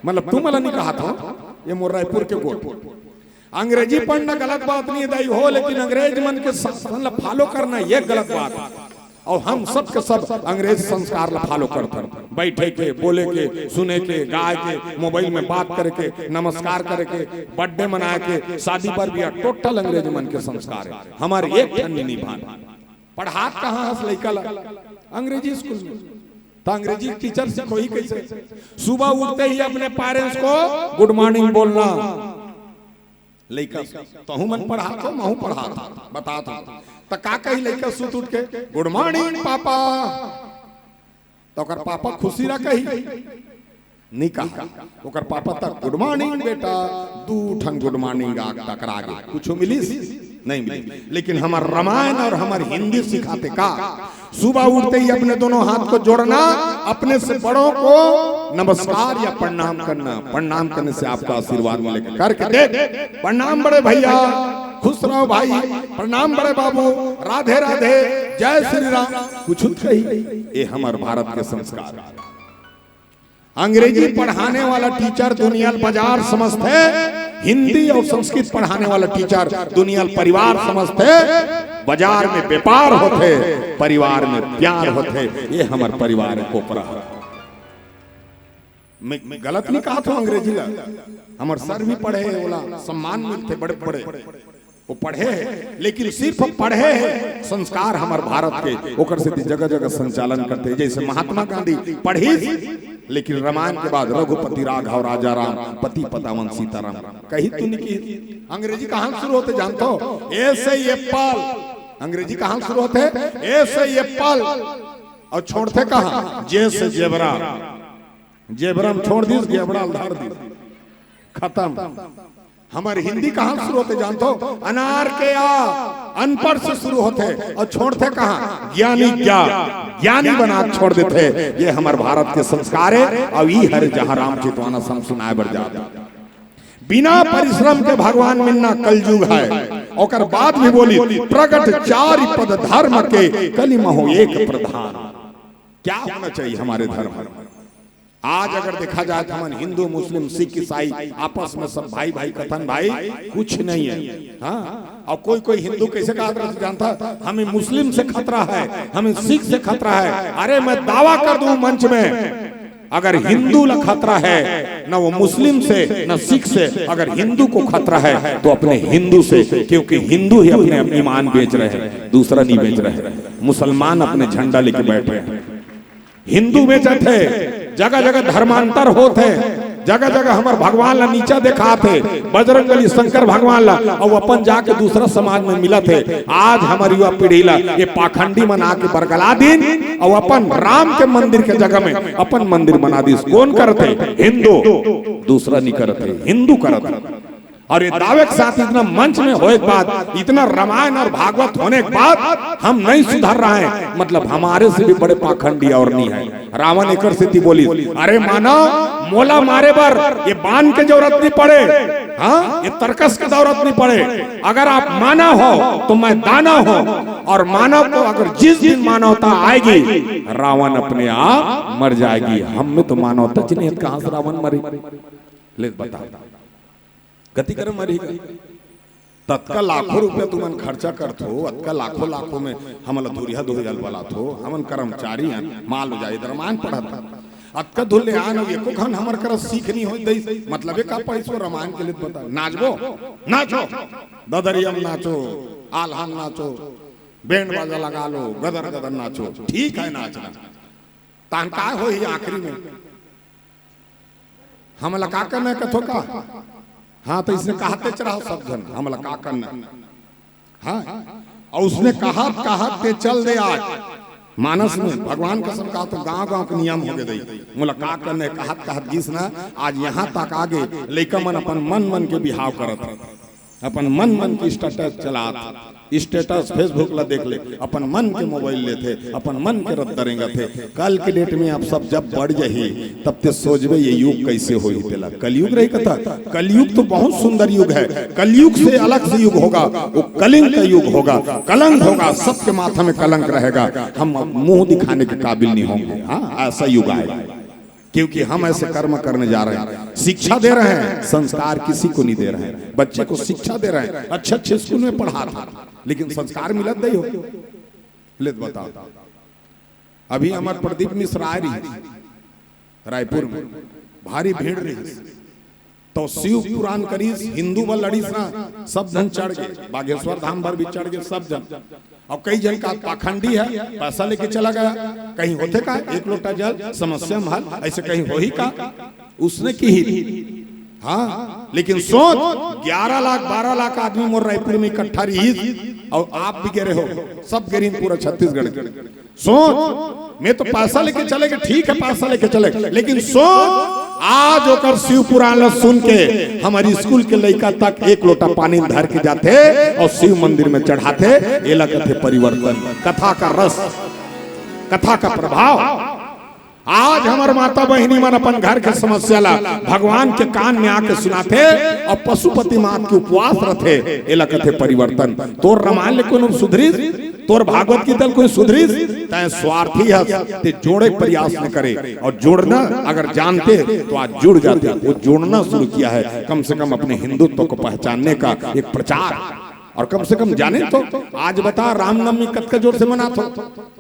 मतलब तुम वाला नहीं कहा था, ये मोर रायपुर के गोठ। अंग्रेजी पढ़ना गलत बात नहीं हे दाई हो, लेकिन अंग्रेज मन के शासन ला फॉलो करना ये गलत बात हे। अउ हम सब के सब अंग्रेज संस्कार ला फॉलो करथन। बैठे के, बोले के, सुने के, गाय के, मोबाइल में बात करे के, नमस्कार करे के, बर्थडे मनाए के, शादी बर भी टोटल अंग्रेज मन के संस्कार हे। हमर एक ठन नहीं निभान। पढ़ात कहाँ हस लइका ला? अंग्रेजी स्कूल में। त अंग्रेजी टीचर सिखोही कैसे? सुबह उठते ही अपने पेरेंट्स को गुड मॉर्निंग बोलना। लइका, तहूं मन पढ़ात हो, महूं पढ़ात हो, बतात हो। त का कही लइका सुत उठ के? गुड मॉर्निंग पापा। त ओकर पापा खुशी ला कही? नहीं कहा। ओकर पापा तक गुड मॉर्निंग बेटा, दू ठन गुड मॉर्निंग आग टकरा गे, कुछ मिलिस? नहीं मिलिस। लेकिन हमर रामायण अउ हमर हिंदी सिखाथे का? सुबह उठते ही अपने दोनों हाथ को जोड़ना, अपने से बड़ों को नमस्कार या प्रणाम करना। प्रणाम करने से आपका आशीर्वाद मिलेगा। करके देख, प्रणाम बड़े भैया, खुश रहो भाई, प्रणाम बड़े बाबू, राधे राधे, जय श्री राम, कुछ कही। ये हमर भारत के संस्कार। अंग्रेजी पढ़ाने वाला टीचर दुनिया ल बाजार समझथे, हिंदी अउ संस्कृत पढ़ाने वाला टीचर दुनिया ल परिवार समझथे। बाजार में व्यापार होथे, परिवार में प्यार होथे। ये हमर परिवार के कोपरा हे। मैं, मैं गलत नहीं कहा था अंग्रेजी ला, हमर सर भी पढ़े हे, ओला सम्मान मिलथे बड़े बड़े। वो पढ़े हे, लेकिन सिर्फ पढ़े हे, संस्कार हमर भारत के, ओकर सेती जगह-जगह संचालन करथे। जैसे महात्मा गांधी पढ़िस, लेकिन रामायण के बाद रघुपति राघव राजा राम, पति पतावन सीताराम, कही तू नहीं कि अंग्रेजी कहाँ शुरू होथे जानथो? A से apple, अंग्रेजी कहाँ शुरू होथे? A से apple, अउ छोड़थे कहाँ? J से जेबरा, जेबरा में छोड़ दिस, गेबड़ा ल धर दिस, खत्म। हमर हिंदी कहाँ शुरू होथे जानथो? अनार के आ, अनपढ़ से शुरू होथे अउ छोड़थे कहाँ? ज्ञानी ज्ञा, ज्ञानी बना के छोड़ देथे। ये हमर भारत के संस्कार हे। अउ ई हर जहाँ राम चितवाना सम सुनाए बर जात। बिना परिश्रम के भगवान मिलना कलयुग हे। ओकर बाद भी बोली, प्रगट चारि पद धर्म के, कलि महु एक प्रधान। क्या होना चाहिए हमारे धर्म में? आज अगर देखा जाए तो हमन हिंदू, मुस्लिम, सिख, ईसाई आपस में सब भाई भाई कथन भाई, कुछ नहीं है। हाँ, और कोई कोई हिंदू कैसे कहा था जानता, हमें मुस्लिम से खतरा है, हमें सिख से खतरा है। अरे मैं दावा कर दूं मंच में, अगर हिंदू ला खतरा है, ना वो मुस्लिम से, ना सिख से, अगर हिंदू को खतरा है तो अपने हिंदू से, क्योंकि हिंदू ही अपने ईमान बेच रहे हैं, दूसरा नहीं बेच रहे हैं। मुसलमान अपने झंडा लेके बैठे हैं, हिंदू बेचत हे, जगह जगह धर्मांतर होत हे, जगह जगह हमर भगवान ला नीचा देखात हे, बजरंगबली शंकर भगवान ला, अउ अपन जाके दूसरा समाज में मिलत हे। आज हमर युवा पीढ़ी ला ये पाखंडी मन आके बरगला दिन, अउ अपन राम के मंदिर के जगह में अपन मंदिर बना दिस। कोन करत हे? हिंदू। दूसरा नहीं करत हे, हिंदू करत हे। और ये दावे के साथ इतना मंच में होए के बाद, इतना रामायण और भागवत होने के बाद हम नहीं सुधर रहे हैं, मतलब हमारे से भी बड़े पाखंडी और नहीं है। रावण एकर सेती बोली, अरे मानव, मोला मारे बर ये बाण के जरूरत नहीं पड़े, हाँ, ये तरकस के जरूरत नहीं पड़े। अगर आप मानव हो तो मैं दानव हूँ, और मानव को अगर जिस दिन मानवता आएगी, रावण अपने आप मर जाएगी। हम में तो मानवता च नहीं हे, कहाँ से रावण मरे? ले बता। गति करे मरही का? त अतका लाखों रुपया तुमन खर्चा करथो, अतका लाखों लाखों में हमला धुरिहा धुरिहा बलाथो, हमन कर्मचारी हन, माल हो जाए, रामायण पढ़त हन। अतका धुर ले आन, अउ एको घन हमर करा सीख नहीं होय दई, मतलब का पढ़िस वो रामायण के लिए बता, नाचबो, नाचो, ददरियम नाचो, आल्हान नाचो, बैंड बाजा लगा लो, गदर गदर नाचो, ठीक है नाचना। तान का होही आखिरी में? हमला का करना हे कथो का? हाँ, तो इसने कहाते चढ़ाओ सब झन, हमला का करना हे? हाँ, और उसने कहात कहात ते चल दे आज। मानस में भगवान कसम कहा तो गांव गांव के नियम हो गए दई। मोला का करना हे कहात कहात गिस ना, आज यहाँ तक आगे लइका मन अपन मन मन के बिहाव करत हे। अपन मन मन के स्टेटस चलात, स्टेटस Facebook ला देख ले, अपन मन के मोबाइल लेथे, अपन मन के रद्दा रेंगथे। कल के डेट में आप सब जब बढ़ जाही, तब ते सोचबे ये युग कैसे होही तेला। कलयुग रही कथा, कलयुग तो बहुत सुंदर युग है। कलयुग से अलग से युग होगा, वो कलिंग का युग होगा, कलंक होगा, सबके माथा में कलंक रहेगा। हम अब मुंह दिखाने के काबिल नहीं होंगे। हाँ, ऐसा युग आएगा। क्योंकि हम ऐसे कर्म करने जा रहे हैं, शिक्षा दे रहे हैं, संस्कार किसी को नहीं दे रहे हैं। बच्चे को शिक्षा दे रहे हैं, अच्छे अच्छे स्कूल में पढ़ा था, लेकिन संस्कार मिलत नहीं हो। ले तो बताओ, अभी हमार प्रदीप मिश्र आए रही रायपुर में, भारी भीड़ रही, तो शिव पुराण करीस, हिंदू बर लड़ीस ना, सब झन चढ़ गए, बागेश्वर धाम पर भी चढ़ गए सब झन। और कई झन का पाखंडी है, पैसा लेके चला गया, कहीं होथे का एक लोटा जल, समस्या में हल, ऐसे कहीं होही का? उसने की ही। हाँ, लेकिन सोच, ग्यारह लाख, बारह लाख आदमी मोर रायपुर में इकट्ठा रही, और आप भी गे रहे हो, सब गे रही पूरा छत्तीसगढ़ के। सोच, मैं तो पैसा लेके चले गए, ठीक है, पैसा लेके चले, लेकिन सोच, आज ओकर शिव पुराण ला सुन के हमारी स्कूल के लइका तक एक लोटा पानी धर के जाथे और शिव मंदिर में चढ़ाथे। एला कथे परिवर्तन, कथा का रस, कथा का प्रभाव। आज हमर माता बहिनी मन अपन घर के समस्या ला भगवान के कान में आके सुनाथे और पशुपति मात के उपवास रथे। एला कथे परिवर्तन। तोर रामायण ले कोनो सुधरिस, तोर भागवत गीता ले कोई सुधरिस? तैं स्वार्थी हस, ते जोड़े प्रयास न करे। और जोड़ना अगर जानते तो आज जुड़ जाते। वो जोड़ना शुरू किया है, कम से कम अपने हिंदुत्व को पहचानने का एक प्रचार। और कम से कम जाने तो आज बता, रामनवमी कतका जोर से मनात हो?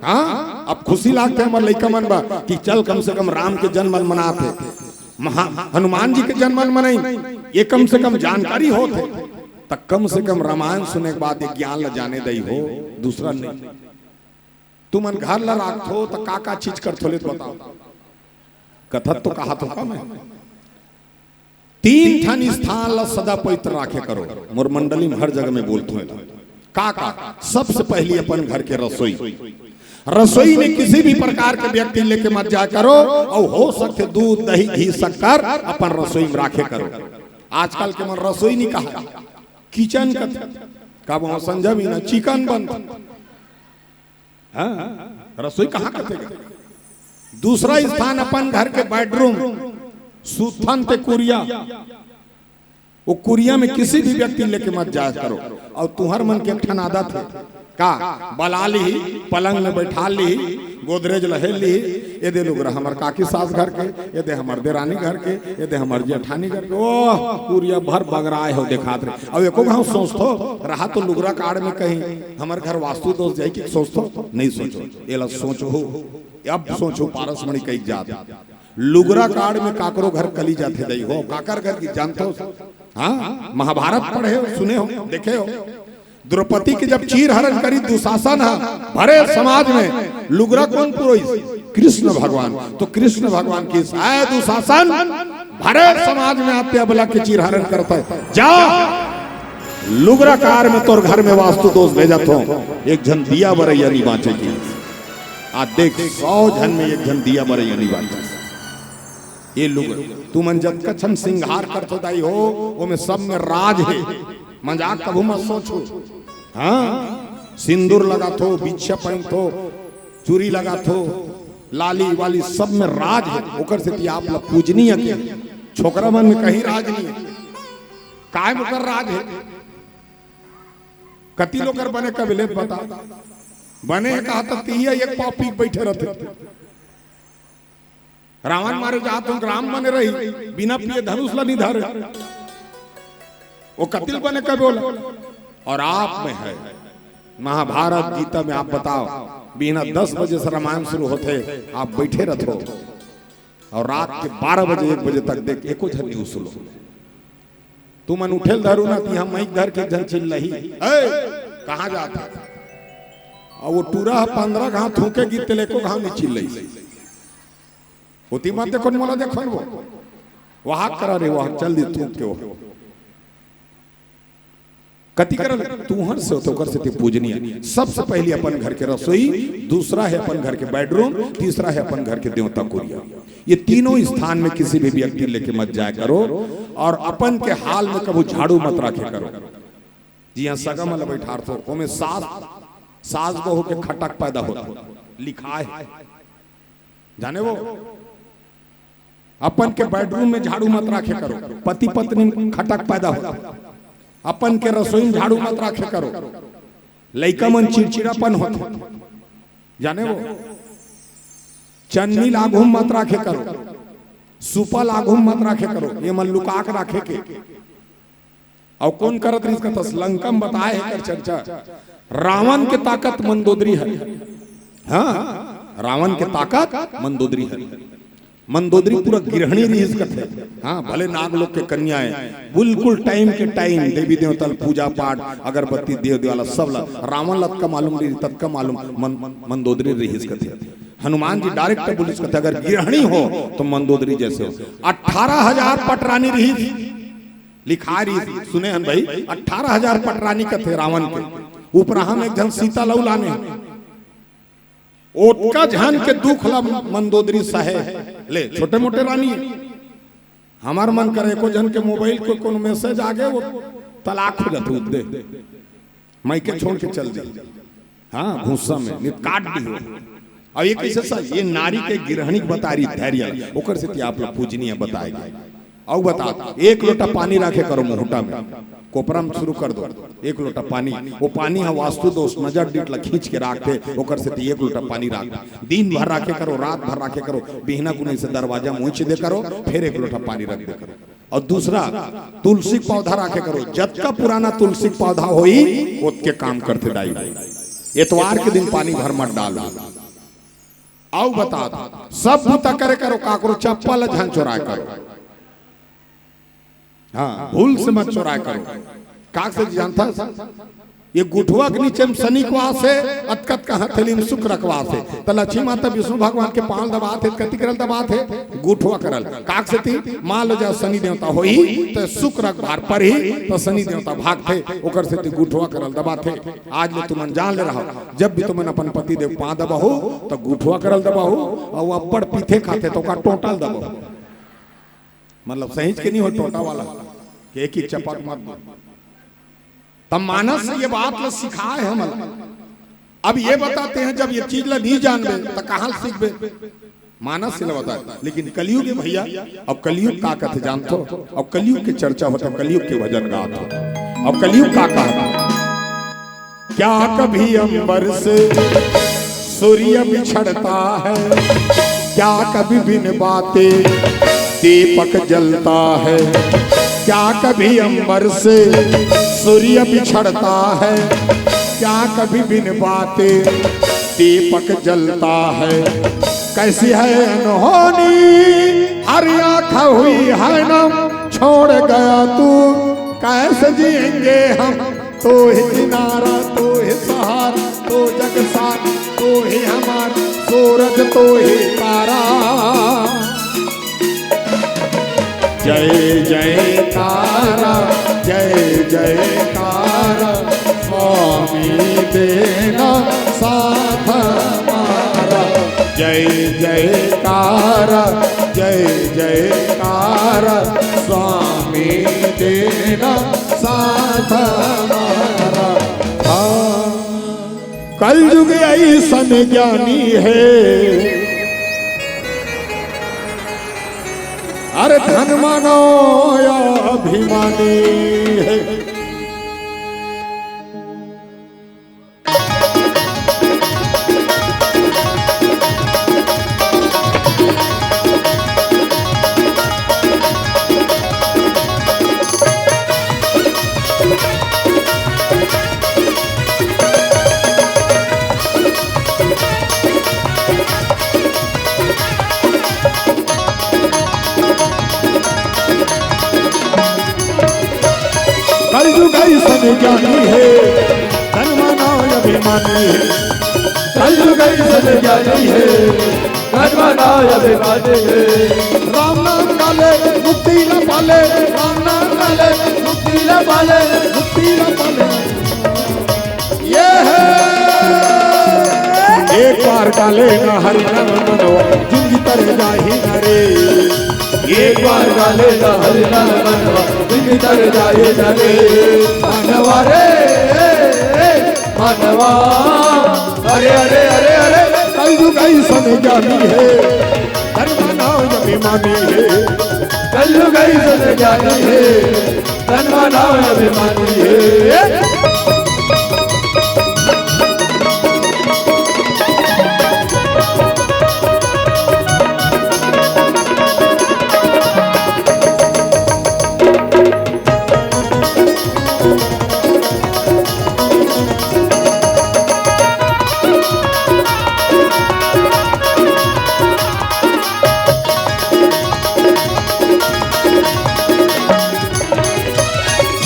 हाँ, अब खुशी लागथे हमर लइका मन बा कि चल कम से कम राम के जन्म मनात हे, महा-, हनुमान जी के जन्म मनाई, ये कम से कम जानकारी होत हे। त कम से कम रामायण सुने के बाद ये ज्ञान ला जाने दई हो, दूसरा नहीं। तुमन घर ला राखथो त का का चीज करथो ले तो बताओ। कथत तो कहा तो का मैं? तीन ठन स्थान ला सदा पवित्र राखे करो। मोर मंडली में हर जगह में बोलथो एला। का का? सबसे पहली अपन घर के रसोई। रसोई में किसी भी प्रकार के व्यक्ति लेके मत जाया करो, और हो सकथे दूध, दही, घी, शक्कर अपन रसोई में राखे करो। आजकल के मन रसोई नहीं कहा, किचन कथे। का वहां संजय भी ना चिकन बनत। हाँ, रसोई कहाँ कथे? दूसरा स्थान अपन घर के बेडरूम, सुथन ते कुरिया। वो कुरिया में किसी भी व्यक्ति लेके मत जाया करो। और तुहर मन के एक ठन आदत है का, बला ली, पलंग में बैठा ली, गोदरेज लहेल ली, ये दे लुगरा हमर काकी सास घर के, ये दे हमर देरानी घर के, ये दे हमर जेठानी घर के। ओह, कुरिया भर बगराए हो देखात रहे। अब एको घाव सोचथो रहा तो लुगरा काड़ में कहीं हमर घर वास्तु दोष जाई कि सोचथो? नहीं सोचो, एला सोचो, अब सोचो पारसमणि कई जात। लुगरा काड़ में काकरो घर कली जाथे दई हो, काकर घर की जानथो? हाँ, महाभारत पढ़े हो, सुने हो, देखे हो। द्रौपदी के जब चीर हरण करी दुशासन ह, भरे समाज में लुगरा कौन पुरोइस? कृष्ण भगवान। तो कृष्ण भगवान की आय दुशासन, भरे समाज में आते अबला के चीर हरण करता है। जा, लुगरा काड़ में तोर घर में वास्तु दोष भेजत हो, एक झन दिया बरैया नहीं बांचेगी। आज देख, सौ झन में एक झन दिया बरैया नहीं बांचेगी। ये लुगरा, तुमन जतका छन सिंगार करथो दाई हो, ओमे सब में राज हे। मजाक कभू मत सोचो। हाँ, सिंदूर लगाथो, बिछिया पहनथो, चूरी लगाथो, लाली वाली, सब में राज हे। ओकर सेती आप ला पूजनीय के छोकरा मन में कहीं राज नहीं हे। काय में ओकर राज हे? कति लोकर बने कबिले बता, बने हे कहा त तिहिया एक पाव पी के बैठे रहते। रावण मारे जात हो, राम बने रही, बिना पिए धनुष ला नहीं धरे। वो कतिल बने कबे ओला? और आप में है, महाभारत गीता में आप बताओ, बिना दस बजे से रामायण शुरू होथे, आप बैठे रहथो और रात के बारह बजे, एक बजे तक देख एको झन नहीं उसलो। तुमन उठेल धरू ना, तिहा माइक धर के एक झन चिल्लाही, "ए, कहाँ जात हे?" और वो टूरा ह पंद्रह घाव थूके गीत तेले एको घाव नहीं चिल्लाई। ओती मत देखो, मोला देखो वो। वहां करा रे, वहां चल दी थूक के वो। कति करा तुहर से होथे, ओकर सेती पूजनीय। सबसे पहली अपन घर के रसोई, दूसरा है अपन घर के बेडरूम, तीसरा है अपन घर के देवता कुरिया। ये तीनों स्थान में किसी भी व्यक्ति लेके मत जाया करो और अपन के हाल में कभू झाड़ू मत रखे करो। जिहां सगा मन ल बइठारथो, ओमे सास, सास बहू के खटक पैदा होथे, लिखाय हे। जाने वो, अपन के बेडरूम में झाड़ू मत राखे करो, पति पत्नी में खटक पैदा होथे। अपन के रसोई में झाड़ू मत राखे करो, लइका मन चिड़चिड़ापन होथे। जाने वो, चन्नी ल आघू म मत राखे करो, सुपा ल आघू म मत राखे करो, ये मन लुका के राखे के। अउ कोन करत रिहिस कथस? लंका म बताय हे एकर चर्चा। रावण के ताकत मंदोदरी हे। हाँ, रावण के ताकत मंदोदरी हे। मंदोदरी पूरा गृहिणी रिहिस कथे। हाँ, भले नाग लोक के कन्या हे, बिल्कुल टाइम के टाइम देवी देवता ल पूजा पाठ, अगरबत्ती, देव दिवाला सब ला। रावण ल अतका मालूम नइ रिहिस, ततका मालूम मन, मंदोदरी रिहिस कथे। हनुमान जी डायरेक्ट बोलिस कथे, अगर गृहिणी हो तो मंदोदरी जैसे हो। अठारह हजार पटरानी रिहिस, लिखाय रिहिस, सुने हन भाई, अठारह हजार पटरानी कथे रावण के। उपराहा म एक झन सीता ल अउ लाने, ओतका झन के दुख ला मंदोदरी सहे। ले, छोटे मोटे रानी हे। हमर मन करे एको झन के मोबाइल को कोनो मैसेज आ गे, वो तलाक हो जाथे, दे, मइके छोड़ के चल दे। हाँ, घूसा में नित काट दिही। अउ ये कइसे सही? ये नारी के, गृहिणी के बताय रिहिस धैर्य, ओकर सेती आप ला पूजनीय बताय गे। अउ बतात, एक लोटा पानी राखे करो मुहुटा में, कोपरा में शुरू कर दो, एक लोटा पानी। वो पानी ह वास्तु दोष, नजर डीठ ला खींच के राखथे, ओकर सेती एक लोटा पानी राख। दिन भर राखे करो, रात भर राखे करो, बिहना कुन अइसे दरवाजा मुंह दे करो, फेर एक लोटा पानी रख दे करो। अउ दूसरा, तुलसी के पौधा राखे करो, जतका पुराना तुलसी के पौधा होही, ओतके काम करथे दाई। एतवार के दिन पानी भर मत डालो। अउ बतात, सब बूता करे करो, काकरो चप्पल झन चोराय करो। हाँ, भूल से मत चोराय करो। काकसे जी जानथस? ये गुठवा के नीचे म सनी के वास हे, अतका अतका हथेली म सुकरा के वास हे। त लक्ष्मी माता विष्णु भगवान के पांव दबाथे, कति करल दबाथे? गुठवा करल। काकसेती? मान लो जा सनी देवता होही, त सुकरा के भार परही, त सनी देवता भागथे, ओकर सेती गुठवा करल दबाथे। आज ले तुमन जान ले रहो, जब भी तुमन अपन पति देव पांव दबाहू, त गुठवा करल दबाहू, अउ अब्बड़ पीथे खाथे, त ओकर टोंटा ल दबाहू। मतलब सहीच के नहीं हो टोंटा वाला, के एक ही चपक मत दो। तब मानस ये बात ल सिखाय हे हमला। अब ये बताते हैं, जब ये चीज ल नहीं जानबे, त कहाँ सीखबे? मानस से ल बताय। लेकिन कलयुग हे भैया, अब कलयुग का कथे जानथो? अब कलयुग के चर्चा होथे, कलयुग के भजन गाथो। अब कलयुग का कहत? क्या कभी अंबर से सूर्य बिछड़ता है, क्या कभी बिन बाते दीपक जलता है, क्या कभी अंबर से सूर्य बिछड़ता है, क्या कभी बिन बाते दीपक जलता है। कैसी है अनहोनी, हर आँख हुई है नम, छोड़ गया तू, कैसे जिएंगे हम? तू ही किनारा, तू ही सहारा, तू जग सारा, तू ही हमारा सूरज, तू ही तारा। जय जयकारा, जय जयकारा, स्वामी देना साथ हमारा। जय जयकारा, जय जयकारा, स्वामी देना साथ हमारा। हाँ। कलयुग अइसन ज्ञानी हे, अरे धन मानव अभिमानी हे। कलयुग अइसन ज्ञानी हे, धन मानव अभिमानी हे। कलयुग अइसन ज्ञानी हे, धन मानव अभिमानी हे। राम नाम काले मुक्ति न पाले, राम नाम काले मुक्ति न पाले, मुक्ति न पाले। ये हे। एक बार काले न हरि नाम मनवा, जिंदगी तर जाही न रे। एक बार गा ले त हरि नाम मनवा, बिगड़ जाए न रे। मनवा रे, मनवा। अरे, अरे, अरे, अरे, कलयुग अइसन ज्ञानी हे, तन मानव अभिमानी हे। कलयुग अइसन ज्ञानी हे, तन मानव अभिमानी हे।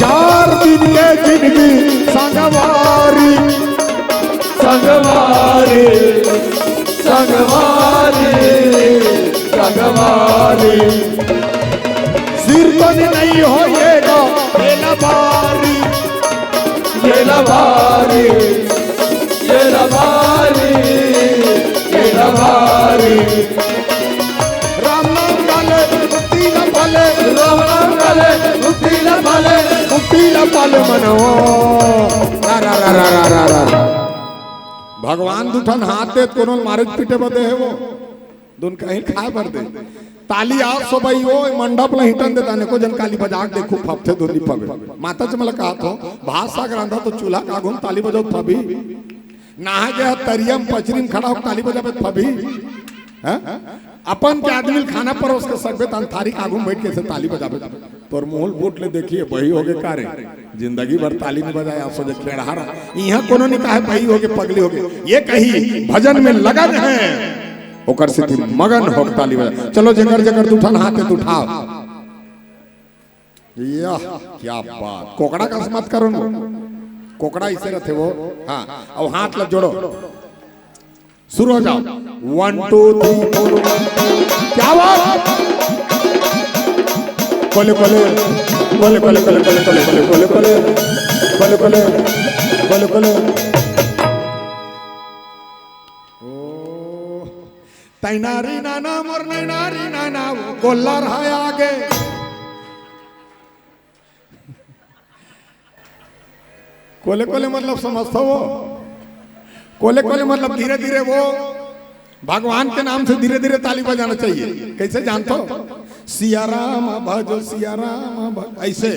चार दिन के जिनगी संगवारी, संगवारी, संगवारी, संगवारी। सिर तो नहीं होएगा ये लबारी, ये लबारी, ये लबारी, ये लबारी। राम नाम गा ले, मुक्ति ला पा ले। राम नाम गा ले, मुक्ति ला पा ले। मुक्ति ला पा ले मनवा। रा, रा, रा। भगवान दू ठन हाथ दे, कोनो ल मारे पीटे बदे हे वो। दुन कहीं खाए बर दे। ताली आप सब आई वो, मंडप ला हिटन दे, ताने को जन ताली बजा के देखू, फबथे धुन नी फबे। माता जी मला कहा थो, भात साग रांधा तो चूल्हा का आगू म ताली बजाओ फबी। नहा गया तरिया म पचरी म खड़ा होके ताली बजाबे फबी। हैं? अपन के आदमी ल खाना परोस के सकबे, त थारी के आगू म बैठ के ऐसे ताली बजाबे। तोर मुंह ल बूट ले देखिए, बही होगे का रे? जिंदगी भर ताली नी बजाए, आप सोचे खेड़हा रहा। इहाँ कोनो नी कहे बही होगे, पगली होगे। ये कही भजन में लगन है, ओकर सेती मगन होके ताली बजा। चलो, जेकर जेकर दू ठन हाथ हे त उठाओ। यह क्या बात, कोकड़ा कस मत करो न। कोकड़ा ऐसे रथे वो। हाँ, अब हाथ ला जोड़ो, शुरू हो जाओ। One, two, three, four। क्या बात? कोले, कोले, कोले, कोले। ओ, तैनारी नाना मोर नैनारी नाना, वो गोल्लर है आगे। कोले कोले मतलब समझता हो? कोले कोले मतलब धीरे धीरे वो। भगवान के नाम से धीरे धीरे ताली बजाना चाहिए। कैसे जानते हो? सिया राम भज, सिया राम भज, ऐसे,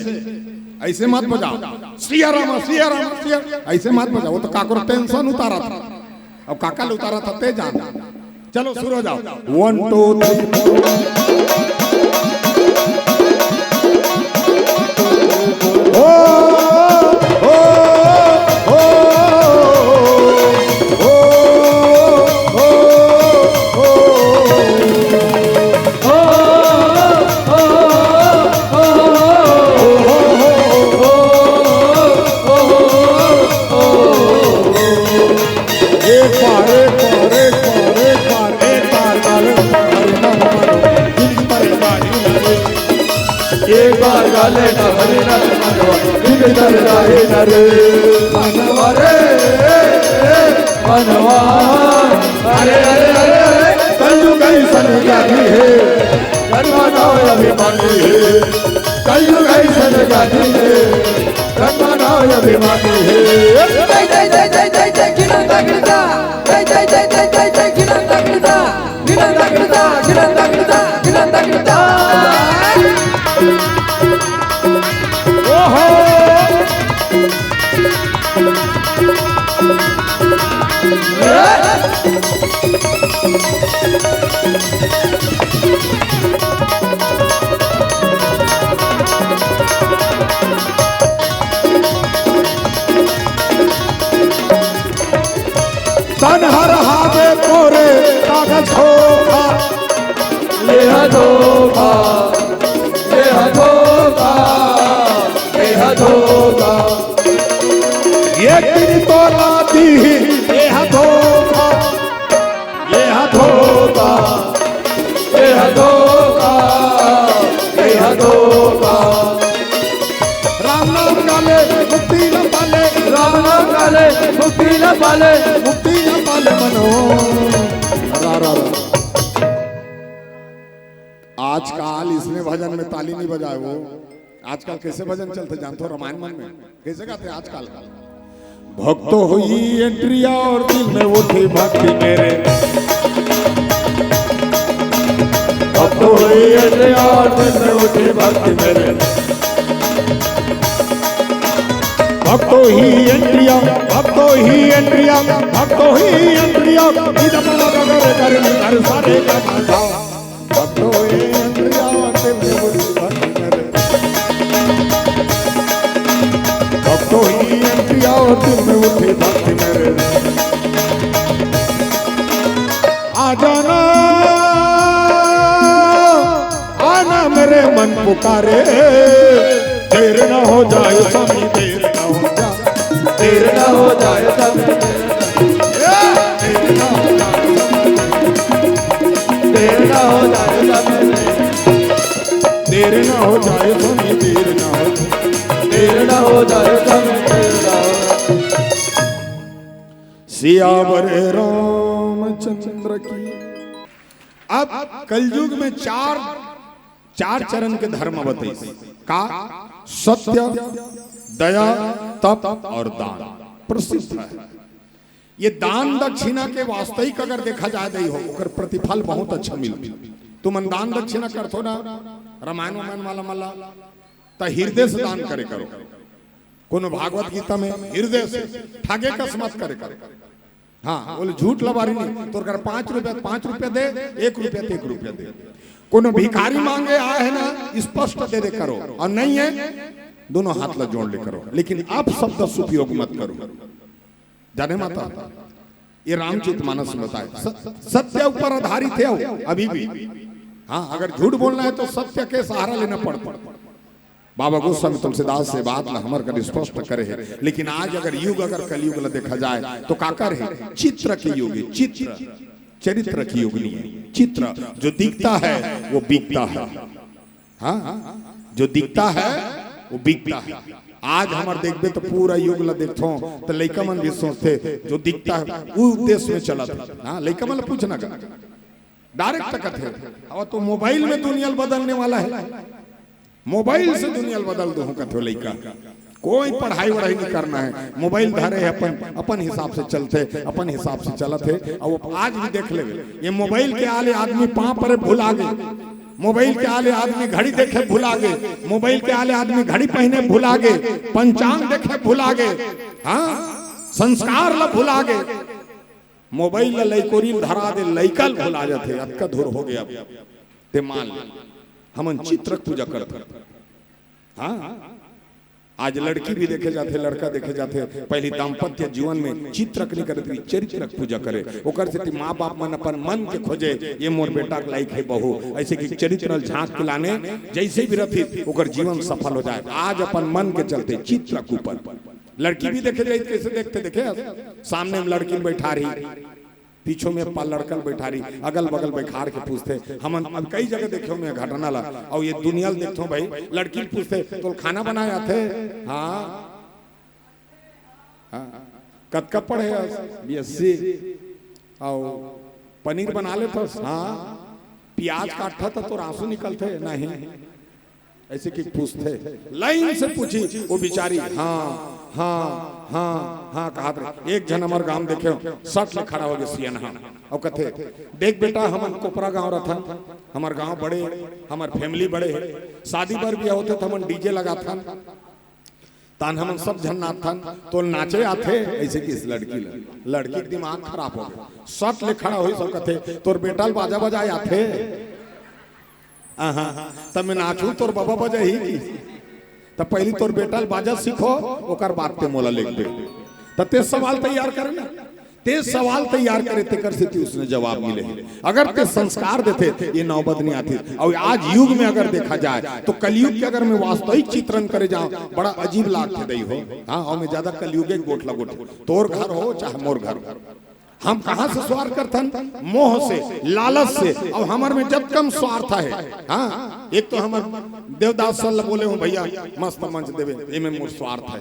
ऐसे मत बजाओ। सिया राम, सिया राम, सिया, ऐसे मत बजाओ, वो तो काकरो tension उतारा था। अब काका ल उतारा था ते जान। चलो शुरू हो जाओ। One, two, three, four। ओ, ओ, ओ, ओ। एक बार, एक बार, एक बार, एक बार, एक बार, ताल, हरि नाम मानो, जिनकी परेशानी ना रे। एक बार गा ले ना हरि नाम मानो, जिनकी परेशानी ना रे। मनवा रे, मनवा। अरे, अरे, अरे, अरे, कलयुग अइसन ज्ञानी हे, तन मानव अभिमानी हे। कलयुग अइसन ज्ञानी हे, तन मानव अभिमानी हे। जय, जय, जय, जय, जय, जय, गिनन तगड़ता। जय, जय, जय, जय, जय, जय, गिनन तगड़ता। गिनन तगड़ता, गिनन तगड़ता, गिनन तगड़ता। ओहो। तन हर हावे तोरे कागज धोखा। ये हा धोखा, ये हा धोखा, ये हा धोखा। एक दिन तोला दीही, ये हा धोखा। ये हा धोखा, ये हा धोखा, ये हा धोखा। राम नाम गाले मुक्ति न पाले, राम नाम गाले मुक्ति न पाले, मुक्ति न पाले मनो। रा, रा, रा। आज आजकल इसने भजन में ताली नहीं बजाए वो। आजकल कैसे भजन चलते जानते हो रामायण मन में? कैसे गाते हैं आजकल? भक्तो हुई एंट्रिया और दिल में उठी भक्ति मेरे। भक्तो हुई एंट्रिया और दिल में उठी भक्ति मेरे। भक्तो ही एंट्रिया, भक्तो ही एंट्रिया, भक्तो ही एंट्रिया। इधर कर कर कर सारे का भक्तो ही एंट्रिया और दिल में उठी भक्ति मेरे। भक्तो ही एंट्रिया और दिल में उठी भक्ति मेरे। आ जाना, आना मेरे मन पुकारे। देर ना हो जाए स्वामी, देर ना हो जाए। देर ना हो जाए स्वामी, देर ना हो जाए। देर ना हो जाए स्वामी, देर ना हो जाए स्वामी, देर ना हो। देर ना हो जाए स्वामी, देर ना हो। सियावर रामचंद्र की। अब कलयुग में चार, चार चरण के धर्म बताइस। का? सत्य, दया, तप और दान प्रसिद्ध है। ये दान दक्षिणा के वास्तविक अगर देखा जाए दई हो, ओकर प्रतिफल बहुत अच्छा मिलथे। तुमन दान दक्षिणा करथो ना, रामायण वामायण वाला मला, त हृदय से दान करे करो। कोनो भागवत गीता में हृदय से ठगे कस मत करे करो। हाँ, बोले झूठ लबारी नहीं, तोर कर पाँच रुपया त पाँच रुपया दे, एक रुपया त एक रुपया दे। कोनो भिखारी मांगे आए है ना, स्पष्ट दे दे करो, और नहीं है, दोनों हाथ ला जोड़ ले करो, लेकिन अपशब्द उपयोग मत करो। जाने माता, ये रामचरित मानस में बताए, स-, सत्य ऊपर आधारित है वो, अभी भी। हाँ, अगर झूठ बोलना है तो सत्य के सहारा लेना पड़ता। बाबा गोस्वामी तुलसीदास से बात ला हमर कर स्पष्ट करे है, लेकिन आज अगर युग, अगर कलयुग ला देखा जाए तो काकर है? चित्र के युग है, चित्र, चरित्र के युग नहीं है। चित्र जो दिखता है वो बिकता है। हाँ, जो दिखता है वो बिकता है। आज हमर देखबे तो पूरा युग ला देखथो तो लइका मन भी सोचथे जो दिखता है वो उद्देश्य में चलत है। हाँ, लइका मन ला पूछना का डायरेक्ट तकत है। अब तो मोबाइल में दुनिया बदलने वाला है, मोबाइल से दुनिया बदल दो कथो लइका। कोई पढ़ाई वढ़ाई नहीं करना है, मोबाइल धरे है, अपन, अपन हिसाब से चलथे, अपन हिसाब से चलत है। और वो आज भी देख लेवे, ये मोबाइल के आले आदमी पाँव परे भुला गे, मोबाइल के आले आदमी घड़ी देखे भुला गे, मोबाइल के आले आदमी घड़ी पहने भुला गे, पंचांग देखे भुला गे, हाँ, संस्कार ला भुला गे। मोबाइल ला लइकोरी ल धरा दे, लइका ल भुला जाथे, अतका धुर हो गया। ते मान ले, हमन चित्रक पूजा करथन। हाँ, आज लड़की भी देखे जाथे, लड़का देखे जाथे, पहली दाम्पत्य जीवन में चित्रक नहीं करत रही, चरित्रक पूजा करे। ओकर सेती माँ बाप मन अपन मन के खोजे, ये मोर बेटा के लायक है बहू, ऐसे कि चरित्र ल झांक के लाने, जैसे भी रथिस ओकर जीवन सफल हो जाए। आज अपन मन के चलते चित्रक ऊपर लड़की भी देखे जाए, कैसे देखते देखे, सामने में लड़की बैठा रही, पीछू में पा लड़कल बैठा रही, अगल बगल बैठार के पूछथे। हमन अब कई जगह देखे में घटना ला, और ये दुनिया ल देखथो भाई, लड़की ल पूछथे, "तोल खाना बनाए आथे?" "हाँ।" "हाँ।" "कतका पढ़े हस?" "बीएससी।" "अउ पनीर बना लेथस?" "हाँ।" "प्याज काटथा त तोर आंसू निकलथे?" "नहीं।" ऐसे कि पूछथे, लाइन से पूछी, वो बिचारी, "हाँ, हाँ, हाँ, हाँ" कहत रहे। एक झन हमर गांव देखे, सट ले खड़ा हो गए सियनहा, और कथे, "देख बेटा, हमन कोपरा गांव रथन, हमर गांव बड़े, हमर फैमिली बड़े है, शादी बर भी होथे तो हमन डीजे लगाथन, तान हमन सब झन नाचथन, तोल नाचे आथे?" ऐसे कि इस लड़की ल-, लड़की के दिमाग खराब हो गया, सट ले खड़ा होई, सब कथे, "तोर बेटा ल बाजा बजाए आथे?" आहा, त मैं नाचू तोर बबा बजाही की? त पहली तोर बेटा ल बाजा सीखो, ओकर बाद ते मोला लेगबे। त ते सवाल तैयार करे ना, ते सवाल तैयार करे, तेकर सेती उसने जवाब मिले। अगर ते संस्कार देथे, ये नौबत नहीं आती। और आज युग में अगर देखा जाए, तो कलयुग के अगर मैं वास्तविक चित्रण करे जाऊं, बड़ा अजीब लागथे दई हो। हाँ, और मैं ज्यादा कलयुग एक गोठ लगोट, तोर घर हो चाहे मोर घर हो, हम कहाँ से स्वार्थ करथन? मोह से, लालच से। और हमर में जब कम स्वार्थ है, हाँ, एक तो हमर देवदास सर ल बोले हूँ, "भैया, मस्त मंच देवे, एमे मोर स्वार्थ है।"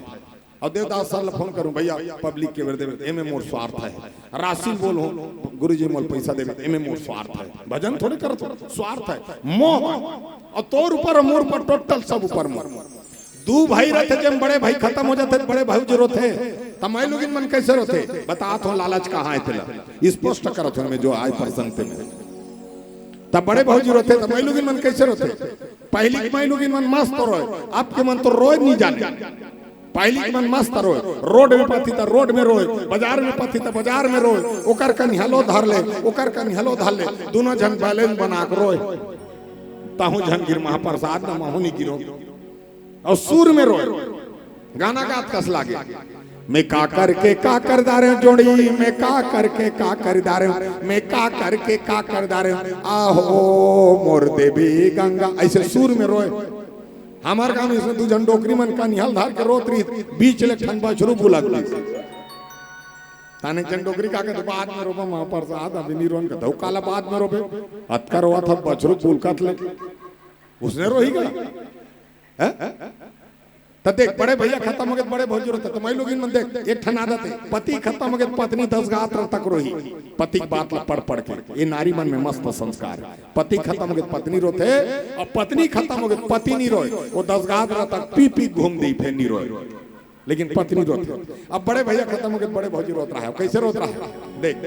अउ देवदास सर ला फोन करूं, "भैया, पब्लिक के बेर देवे, एमे मोर स्वार्थ हे।" राशि बोलहूं, "गुरुजी, मोला पैसा देवे, एमे मोर स्वार्थ हे।" भजन थोड़े करत हों, स्वार्थ हे, मोह। अउ तोर ऊपर, मोर ऊपर, टोटल सब ऊपर मोर। दू भाई रहिथे, जेम बड़े भाई खतम हो जाथे, बड़े भाई जो रोथे, त माईलोगिन मन कइसे रोथे? बतात हों, लालच कहां हे तेला, स्पष्ट करत हों मैं, जो आय प्रसंग ते में। त बड़े भाई जो रोथे, त माईलोगिन मन कइसे रोथे? पहिली के माईलोगिन मन मस्त रोय, अब के मन तो रोय नइ जाने। पहिली के मन मस्त रोय, रोड में पाथी त रोड में रोय, बाजार में पाथी त बाजार में रोय, ओकर कनिहलो धर ले, ओकर कनिहलो धर ले, दूनों झन balance बना के रोय। तहूं झन गिर महाप्रसाद, न महूं नइ गिरों। अउ सुर में रोय, गाना गात कस लागे, "मैं का करके का कर डारेंव जोड़ी, मैं का करके का कर डारेंव, मैं का करके का कर डारेंव, आहो मोर देवी गंगा।" अइसे सुर में रोय। हमर गांव में अइसने दू झन डोकरी मन कनिहल धर के रोत रहिस, बीच ले एक ठन बछरू बुलक दिस। तहाने एक झन डोकरी का कथे, "बाद में रोबे महाप्रसाद, अभी नइ रोन।" कथे, "काला बाद में रोबे? अतका रोवत हस बछरू बुलकत ले।" अइसने रोही गा। हैं? त देख, बड़े भैया खतम होगे त बड़े भौजी रोथे, त माईलोगिन मन देख, एक ठन आदत हे, पति खतम होगे त पत्नी दस गात तक रोही, पति के बात ला पढ़ पढ़ के। ये नारी मन में मस्त संस्कार हे। पति खतम होगे त पत्नी रोथे, अउ पत्नी खतम होगे त पति नइ रोय, ओ दस गात तक पी पी घूम दी, फेर नइ रोय। लेकिन पत्नी रोथे। अब बड़े भैया खतम होगे त बड़े भौजी रोत रहा हे। कइसे रोत रहा हे? देख,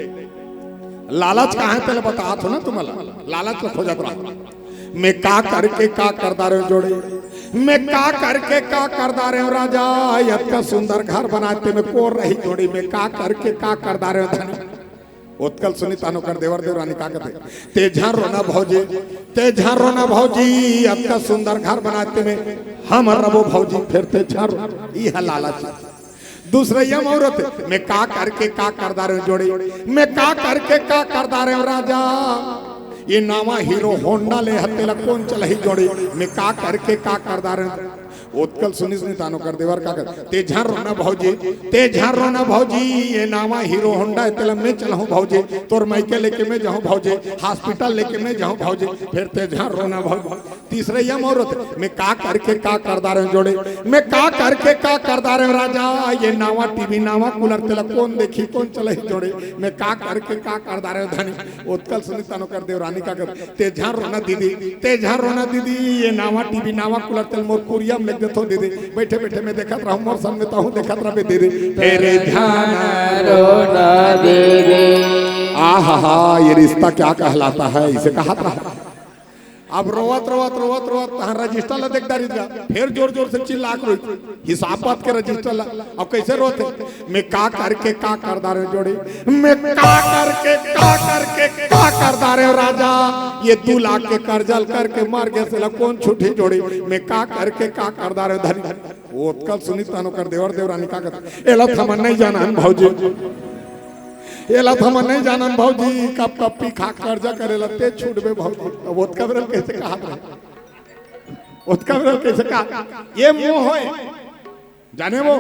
लालच कहां हे तेला बतात हों ना तुमला, लालच ला खोजत रहा। "मैं का करके का कर डारेंव जोड़ी, मैं का करके का कर डारेंव राजा, अतका सुंदर घर बनाय ते में कोन रही जोड़ी, मैं का करके का कर डारेंव धनी।" ओतका ल सुनी तहाने ओकर देवर देवरानी का कथे, "ते झन रोना भौजी, ते झन रोना भौजी, अतका सुंदर घर बनाय ते में हम रबो भौजी, फेर ते झन रो।" इही लालच। दूसरइया म अउ रोथे, "मैं का करके का कर डारेंव जोड़ी, मैं का करके का कर डारेंव राजा, ये नावा हीरो होंडा ले हस तेला कोन चलाही जोड़ी, मैं का करके का कर डारेंव।" ओतका ल सुनिस नहीं तहाने ओकर देवर का कथे, "ते झन रोना भौजी, ते झन रोना भौजी, ये नावा हीरो होंडा हे तेला मैं चलाहूं भौजी, तोर मायके लेके मैं जाहूं भौजी, हॉस्पिटल लेके मैं जाहूं भौजी, फेर ते झन रोना भौजी।" तीसरइया म अउ रोथे, "मैं का करके का कर डारेंव जोड़ी, मैं का करके का कर डारेंव राजा, ये नावा टीवी, नावा कूलर तेला कोन देखही, कोन चलाही जोड़ी, मैं का करके का कर डारेंव धनी।" ओतका ल सुनिस तहाने ओकर देवरानी का कथे, "ते झन रोना दीदी, ते झन रोना दीदी, ये नावा टीवी, नावा कूलर तेला मोर कुरिया में लेग देथव दीदी, बइठे बइठे मैं देखत रहूं, मोर संग में तहूं देखत रहबे दीदी।" "ते झन रोना दीदी।" आहा हा, ये रिश्ता क्या कहलाता है, इसे कहा था। अब रोवत, रोवत, रोवत, रोवत, तहां रजिस्टर ला देख डारिस गा, फेर जोर जोर से चिल्ला के रोइस, हिसाब बात के रजिस्टर ला। अब कइसे रोथे? "मैं का करके का कर डारेंव जोड़ी, मैं का करके का करके का कर डारेंव राजा, ये दू लाख के करजा ल करके मर गे तेला कोन छूटही जोड़ी, मैं का करके का कर डारेंव धनी।" ओतका ल सुनिस तहाने ओकर देवर देवरानी का कथे, "एला त हमन नइ जानन भौजी, एला त हमन नइ जानन भौजी, कब कब पी खा के करजा करे ला ते छूटबे भौजी।" अब ओतका बेरा ल कइसे कहत रहे, ओतका बेरा ल कइसे कहत, ये मोह हे, जाने वो।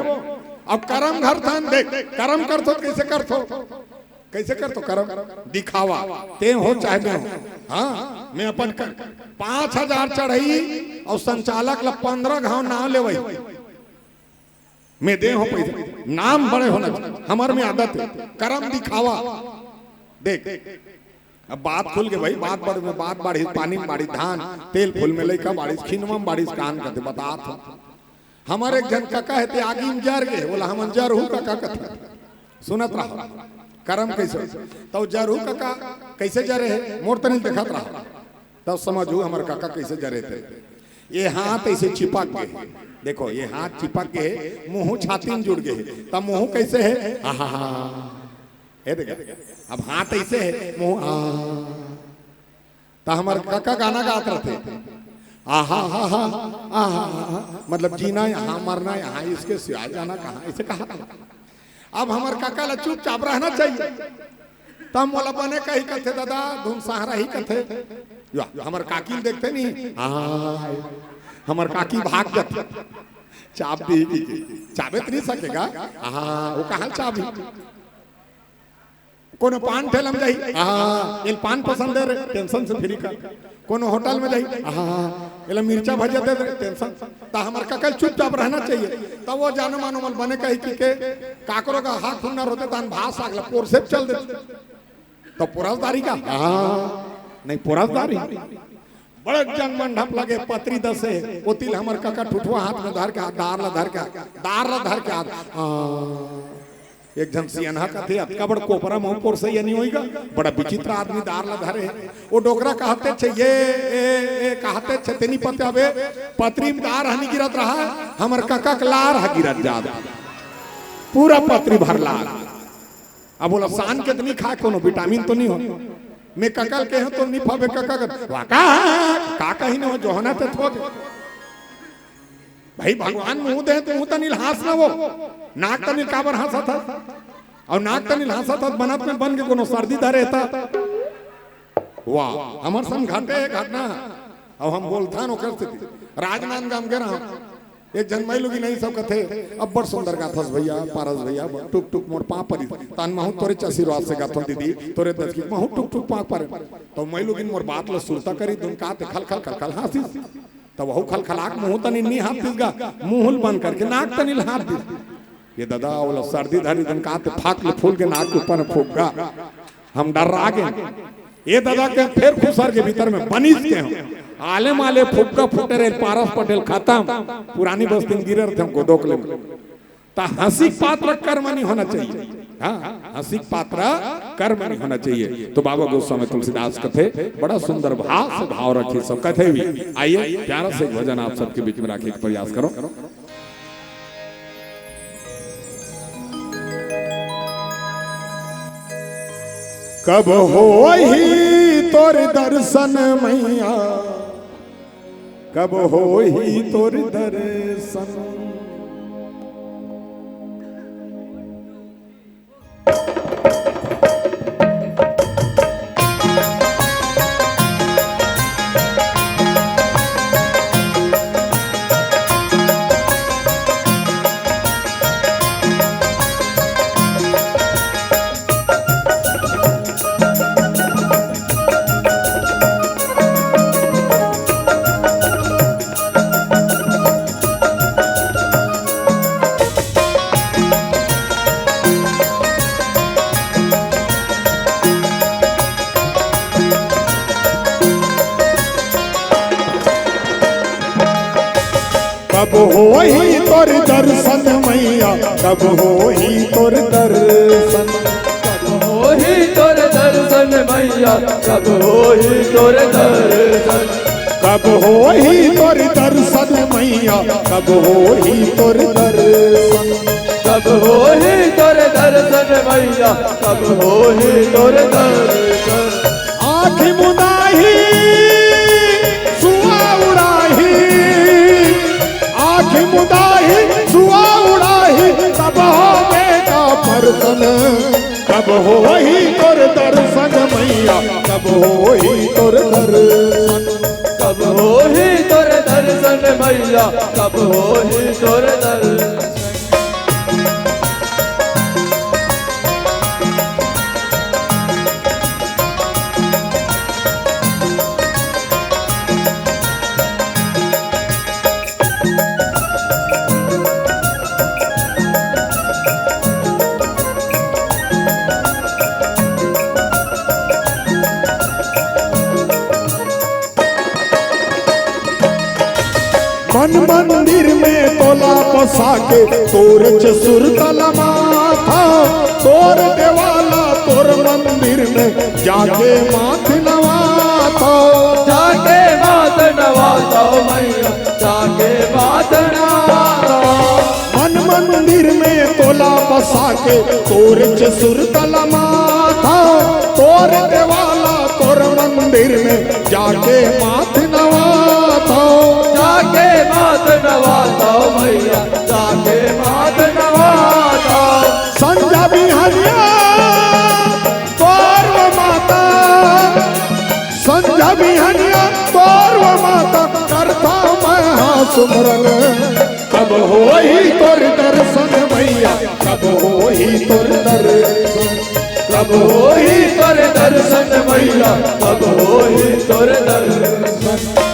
अब करम धरथन देख, करम करथो त कइसे करथो, कइसे करथो करम? दिखावा, ते हो चाहे मैं हो। हां, मैं अपन कर, पांच हजार चढ़ई अउ संचालक ला पंद्रह घांव नांव लेवई। मैं दे हों पैसा, नाम बड़े होना चाहिए। हमर में आदत हे, करम दिखावा। देख, अब बात खुल गे भाई, बात बढ़ में बात बाढ़िस, पानी में बाढ़िस धान, तेल फूल में लइका बाढ़िस, खिनवा में बाढ़िस कान कथे, बतात हों। हमर एक झन कका हे, ते आगी में जर गे, ओला हमन जरहू कका कथे। सुनत रहा, करम कइसे? त जरहू कका कइसे जरे हे, मोर तनी देखत रहा, तब समझहू हमर कका कइसे जरे थे। ये हाथ अइसे चिपक गे हे, देखो, ये हाथ चिपक गे हे, मुंह छाती में जुड़ गे हे, तब मुंह कइसे हे? आहा, हे देखा, अब हाथ अइसे हे, मुंह आ। त हमर कका गाना गात रथे, आहा हा हा, आहा हा हा, मतलब जीना यहाँ, मरना यहाँ, इसके सिवाय जाना कहाँ, अइसे कहा था। अब हमर कका ला चुपचाप रहना चाहिए। तब मोला बने कही कथे, "दादा, धुन सहारा ही कथे।" या, हमर काकी ल देखथे नहीं, आहा, हमर काकी भाग जाथे, चाब दी कि, चाबे त नहीं सकेगा, आहा, वो कहाँ चाबी? कोनो पान ठेला में जाही, हाँ, एला पान पसंद हे रे, tension से free कर। कोनो होटल में जाही, हाँ, एला मिर्चा भजिया दे दे, tension। त हमर कका ल चुपचाप रहना चाहिए। त वो जानो मानो मन बने कही कि के काकरो का हाथ हुन्नर होते तहन भात साग ला पोरसे चल देते। त पोरसदारी का, हाँ, नहीं पोरसदारी। बड़े जंग मंडप लगे, पतरी दसे, ओती ल हमर कका ठुठुआ हाथ में धर के, दार ला धर के, दार ला धर के, हाँ। एक झन सियनहा कथे, "अतका बड़ कोपरा महूं पोरसइया नइ होही गा, बड़ा विचित्र आदमी दार ला धरे हे।" ओ डोकरा कहत हे, "ए, ए, ए," कहत हे, "तेनी पते अबे, पतरी में दार ह नइ गिरत रहा, हमर कका के लार ह गिरत जात, पूरा पतरी भर लार।" अब ओला सान के त नइ खाय, कोनो vitamin तो नइ हो। मैं कका ल केहेंव त नइ फबे, कका के, "वा का, का कहिन हो, जोहना ते थोक।" भाई, भगवान मुंह दे, त मुंह तनी ल हांस ना वो। नाक तनी ल काबर हांसत हस? अउ नाक तनी ल हांसत हस, बनत में बन के कोनो सर्दी धरे हे त। वाह, हमर संग घटे हे घटना। अउ हम बोलथन ओकर सेती। राजनांदगांव गे रहंव। एक झन माईलोगिन सब कथे, "अब्बड़ सुंदर गाथस भैया, पारस भैया, टुक टुक मोर पांव परिस।" तहन महूं तोरेच आशीर्वाद से गाथंव दीदी, तोरे दस की महूं टुक टुक पांव परेंव। त माईलोगिन मोर बात ल सुरता करिस, दुन काते खल खल खल खल हांसिस। त वहू खलखलाक मुंह तनी नइ हांस दिस गा, मुंह ल बंद करके नाक तनी ल हांस दिस। ए ददा, ओला सर्दी धरिस, दुन काते फाक ले फूल के नाक के ऊपर में फूंक गा। हम डर्रा गेन। ए ददा के फेर खुसर के भीतर में बनिस के हम। आले माले फुग्गा फूटे रहे, पारस पटेल खतम। पुरानी बस्ती में गिरे रहिथें गोदोक ले। त हंसी के पात्र कर्म नइ होना चाहिए। हाँ, हंसी के पात्र कर्म नइ होना चाहिए। त बाबा गोस्वामी तुलसीदास कथे, बड़ा सुंदर भाव से भाव रखे सब कथे भी। आइए, प्यारा से एक भजन आप सबके बीच में राखे के प्रयास करों। कब होही तोर दर्शन मैया, कब होही तोर दर्शन। कब होही तोर दर्शन मैया, कब होही तोर दर्शन। कब होही तोर दर्शन मैया, कब होही तोर दर्शन। कब होही तोर दर्शन मैया, कब होही तोर दर्शन। कब होही तोर दर्शन मैया, कब होही तोर दर्शन। आँखि मुदाही सुआ उड़ाही, आँखि मुदाही सुआ उड़ाही, तब होबे का परसन। कब होही तोर दर्शन मैया, कब होही तोर दर्शन। कब होही तोर दर्शन मैया, कब होही तोर दर्शन। मन मंदिर में तोला बसा के, तोर च सुरतल माथा, तोर देवाला तोर मंदिर में जाके माथ नवाता। जाके माथ नवाता मैया, जाके माथ नवाता। मन मंदिर में तोला बसा के, तोर च सुरतल माथा, तोर देवाला तोर मंदिर में जाके माथ नवाता। जाके माथ नवाता मैया, जाके माथ नवाता। संझा बिहनिया तोर वो माता, संझा बिहनिया तोर वो माता, करता मैं हाँ सुमरन। कब होही तोर दर्शन मैया, कब होही तोर दर्शन। कब होही तोर दर्शन मैया, कब होही तोर दर्शन।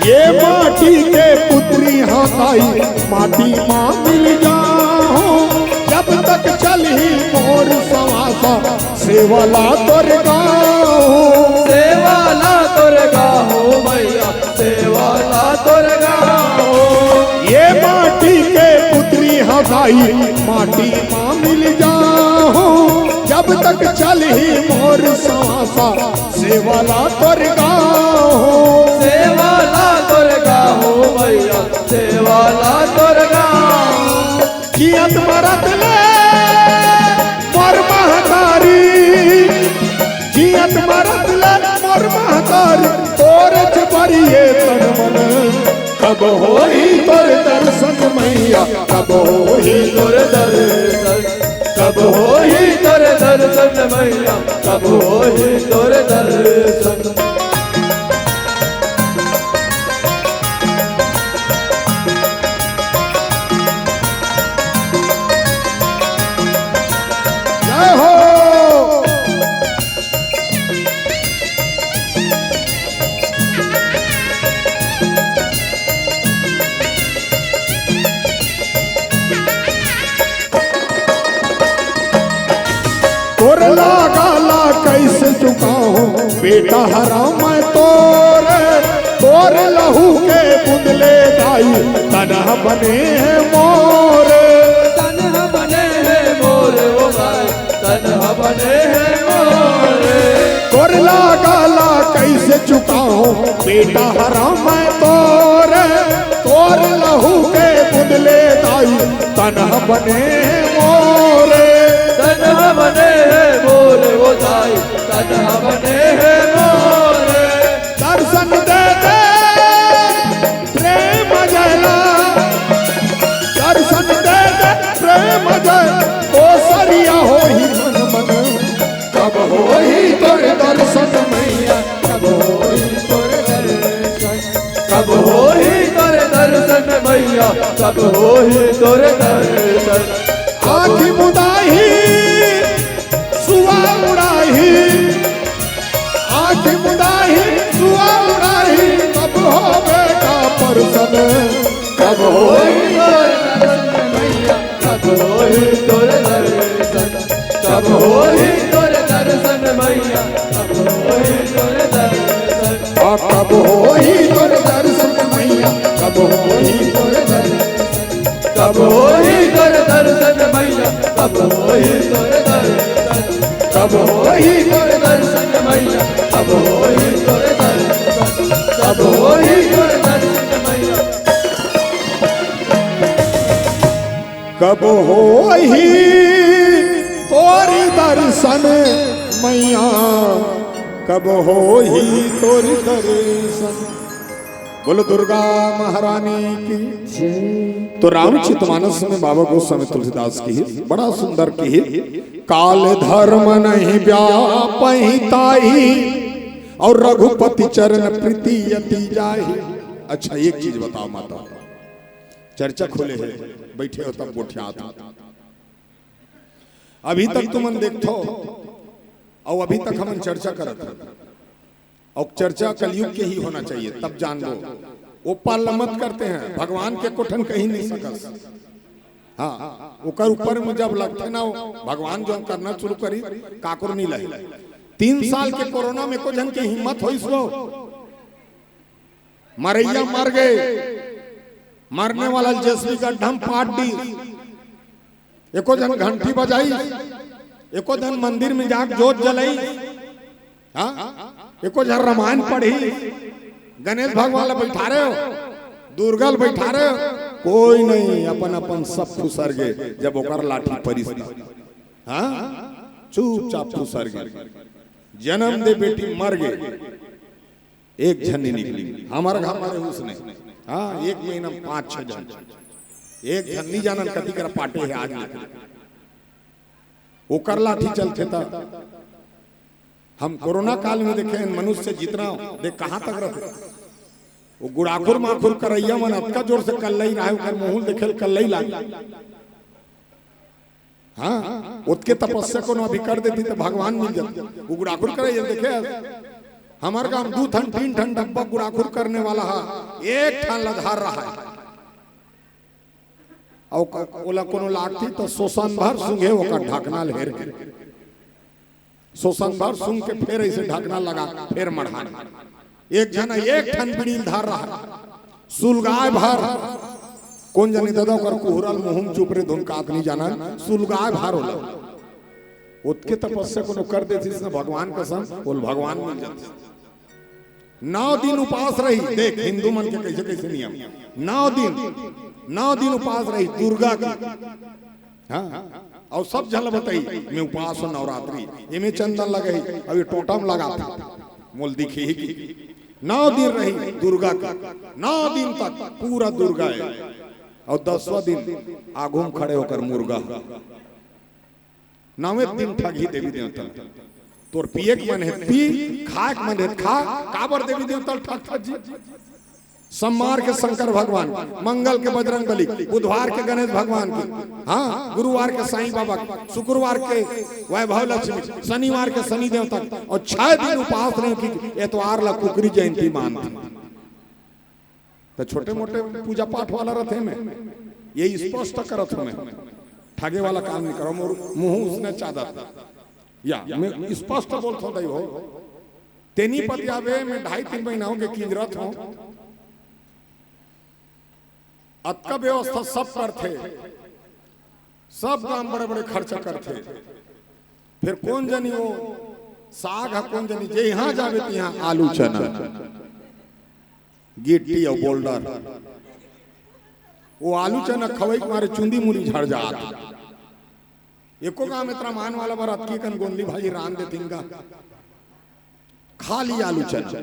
ये माटी के पुतरी हाँ ताई, माटी मा मिल जाहूँ। जब तक चलही मोर सवासा, सेवा ला तोर गाँव। सेवा ला तोर गाँव मैया, सेवा ला तोर गाँव। ये माटी के पुतरी हाँ ताई, माटी मा मिल जाहूँ। जब तक चलही मोर सवासा, सेवा ला तोर गाँव। सेवा ला तोर गाँव मैया, सेवा ला तोर गाँव। जियत मरत ले मोर महतारी, जियत मरत ले मोर महतारी, तोर जबरिए तन मन। कब होही तोर दर्शन मैया, कब होही तोर दर्शन, कब होही तोर दर्शन मैया, कब होही तोर दर्शन। जय हो। तोर लागा ला कैसे चुकाहूँ बेटा हरा मैं तोर, तोर लहू के बुंदले दाई तनहा बने हे मोर। तनहा बने हे मोर ओ दाई, तनहा बने हे मोर। तोर लागा ला कैसे चुकाहूँ बेटा हरा मैं तोर, तोर लहू के बुंदले दाई तनहा बने हे मोर। तनहा बने हे मोर ओ दाई, तनहा बने हे मोर। दर्शन दे दे प्रेम जयला, दर्शन दे दे प्रेम जय, ओ सरिया होही मन मन। कब होही तोर दर्शन मैया, कब होही तोर दर्शन, कब होही तोर दर्शन मैया, कब होही तोर दर्शन। आँखी मुदाही सुआ उड़ाही, आँखी मुदाही सुआ उड़ाही, कब होबे का परसन। कब होही तोर दर्शन मैया, कब होही तोर दर्शन, कब होही तोर दर्शन मैया, कब होही तोर दर्शन। आ, कब होही तोर दर्शन मैया, कब होही तोर दर्शन। कब होही तोर दर्शन मैया, कब होही तोर दर्शन, कब होही तोर दर्शन मैया, कब होही तोर दर्शन, कब होही तोर दर्शन मैया। कब होही तोर दर्शन मैया, कब होही तोर दर्शन। बोलो दुर्गा महारानी की। तो रामचरितमानस में बाबा गोस्वामी तुलसीदास की ही बड़ा सुंदर की ही, काल धर्म नहीं व्यापहि ताहि, और रघुपति चरण प्रीति अति जाहि। अच्छा, एक चीज बताओ माता, चर्चा खुले हे, बैठे हो तब गोठियात हो। अभी तक तुमन देखथो, अउ अभी तक हमन चर्चा करत हन, अउ चर्चा कलयुग के ही होना चाहिए, तब जान लो। वो पाल मत करते हैं, भगवान के कोठन कहीं नहीं सकस। हाँ, ओकर ऊपर में जब लगथे ना, वो भगवान जो करना शुरू करी, काकुर नहीं लही। तीन साल के कोरोना में को झन के हिम्मत होइस वो, मरैया मर गए, मरने वाला जेसीबी गड्ढा में पाट दी, एको झन घंटी बजाई, एको झन मंदिर में जाके जोत जलाई, हाँ, एको झन रामायण पढ़ी, गणेश भगवान ला बैठारे हो, दुर्गा ला बैठारे हो, कोई नहीं, अपन अपन सब फुसर गे। जब ओकर लाठी परिस, हाँ, चुपचाप फुसर गे, जन्म दे बेटी मर गे। एक झन नी निकली। हमर घर में रहे उसने, हाँ, एक महीना में पांच छह झन, एक झन नी जानन कति कर पाटे हे आज निकली। ओकर लाठी चलथे त हम कोरोना काल में देखे हन, मनुष्य जितना देख कहाँ तक रहते। वो गुड़ाखुर माखुर करैया मन अतका जोर से कल्लई रहे, ओकर मुंह देखे ल कल्लई लागे। हाँ, ओतके तपस्या कोनो अभी कर देती त भगवान मिल जाते। वो गुड़ाखुर करैया देखे, हमर गांव दू ठन तीन ठन डब्बा गुड़ाखुर करने वाला हा, एक ठन ल धर रहा है। अउ क-, ओला कोनो लागती त सोसन भर सूंघे ओकर ढकना ल हेर के। सोसन भर सूंघ के फेर ऐसे ढकना लगा, फेर मढ़ा। एक झन एक ठन बीड़ी ल धर रहा, सुलगाय भर। कोन जनी दादा ओकर कुहरा ल मुंह म चुप रे धुन कात नी जानन, सुलगाय भर ओला। ओतके तपस्या कोनो कर देतिस न भगवान कसम, ओला भगवान मिल जातिस। नौ दिन उपास रही। देख हिंदू मन के कैसे कैसे नियम, नौ दिन, नौ दिन उपास रही दुर्गा के। हाँ, अउ सब झन ल बताई, मैं उपास हूँ नवरात्रि, एमे चंदन लगही, अउ ये टोटा म लगात हे, मोला दिखही कि नौ दिन रही दुर्गा के, नौ दिन तक पूरा दुर्गा हे, अउ दसवां दिन आगू म खड़े होकर मुर्गा। नवे दिन ठगही देवी देवता ल। तोर पिए के मन हे पी, खाए के मन हे खा। काबर देवी देवता ल ठग ठग जी? सोमवार के शंकर भगवान, मंगल के बजरंग बली, बुधवार के गणेश भगवान के, हाँ, गुरुवार के साईं बाबा के, शुक्रवार के वैभव लक्ष्मी, शनिवार के शनि देवता के, अउ छह दिन उपास रहे कि एतवार ला कुकरी जयंती मानथे। त छोटे मोटे पूजा पाठ वाला रथे में, ये स्पष्ट करत हूँ मैं, ठगे वाला काम नहीं करो, मोर मुंह उसने चादर या मैं स्पष्ट बोलत हूँ दाई हो, तेनी पतियावे में ढाई तीन महीना हो के किंजरत हूँ, अतका व्यवस्था सब करथे, सब काम बड़े बड़े खर्चा करथे, फिर कोन जनी वो साग हा, कोन जनी जे यहाँ जावे त यहाँ आलू चना, गिट्टी अउ बोल्डर। वो आलू चना खवई के मारे चुंदी मुड़ी झड़ जात। एको गांव में तरा मान वाला बर अतकी कन गोंदली भाजी रांध देतिन गा, खाली आलू चना।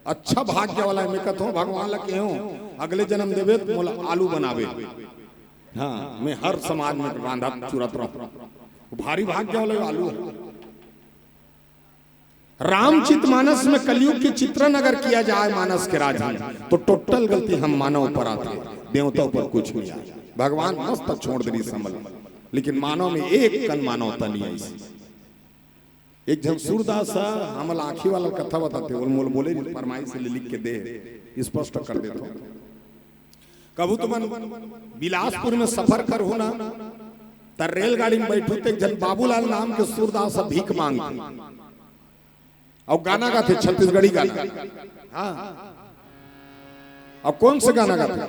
अच्छा भाग्य वाला हे, मैं कथों भगवान ला कहेंव, अगले जन्म देबे त मोला आलू बनाबे। हाँ, मैं हर समाज में रांधत चुरत रहूं। भारी भाग्य वाला आलू हे। रामचित मानस में कलयुग के चित्रण अगर किया जाए मानस के राजन, तो टोटल गलती हम मानव पर आथे, देवता ऊपर कुछ नहीं आए। भगवान मस्त छोड़ देनी संभल, लेकिन मानव में एक कन मानवता नहीं आई। एक झन सूरदास ह, हमला आँखी वाला कथा बताथे, ओल मोल बोले नहीं, फरमाइश ले लिख के दे, स्पष्ट कर देथों। कभू तुमन बिलासपुर में सफर करहू ना, त रेलगाड़ी में बैठू त एक झन बाबूलाल नाम के सूरदास ह भीख मांगथे। अउ गाना गाथे, छत्तीसगढ़ी गाना। हाँ। अब कौन से गाना गाथे?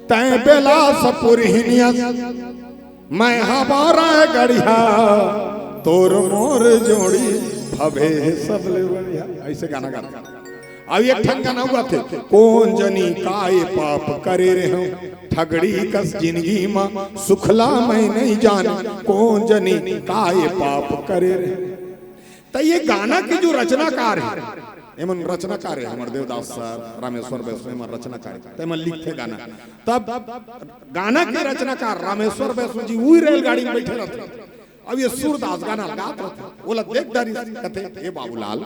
तैं बेलासपुर हिनिया, मैं हमारा गढ़िया, तोर मोर जोड़ी भवे सबले बढ़िया। ऐसे गाना गाथे। अब एक ठन गाना हुआ थे, कौन जनी काय पाप करे रहे हो, ठगड़ी कस जिंदगी मा सुखला मैं नहीं जान, कौन जनी काय पाप करे रहे। त ये गाना के जो रचनाकार हे, एमन रचनाकार हे, हमर देवदास सर, रामेश्वर वैष्णव, एमन रचनाकार हे, त एमन लिखथे गाना। तब गाना के रचनाकार रामेश्वर वैष्णव जी उही रेलगाड़ी में बैठे रहथे। अब ये सूरदास गाना गात रहथे, ओला देख डारिस, कथे, "ए बाबूलाल,"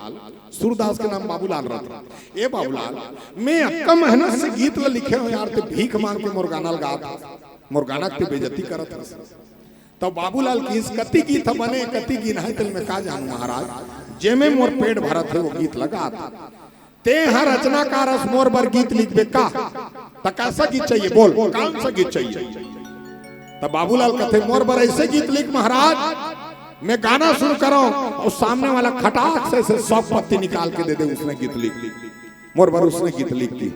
सूरदास के नाम बाबूलाल रहथे, "ए बाबूलाल, मैं अतका मेहनत से गीत ला लिखे हूँ यार, ते भीख मांग के मोर गाना ल गात हस, मोर गाना के ते बेइज्जती करत हस।" तब बाबूलाल कहिस, "कति गीत ह बने, कति गिनहे, तेला मैं का जानूं महाराज, जेमे मोर पेट भरत हे, वो गीत ल गात हंव। ते ह रचनाकार हस, मोर बर गीत लिखबे का? त कैसा गीत चाहिए, बोल, कौन सा गीत चाहिए?" तब बाबूलाल कथे, "मोर बर ऐसे गीत लिख महाराज, मैं गाना शुरू करंव अउ सामने वाला खटाक से ऐसे सौ पत्ती निकाल के दे दे, उसने गीत लिख।" मोर बर उसने गीत लिख दी।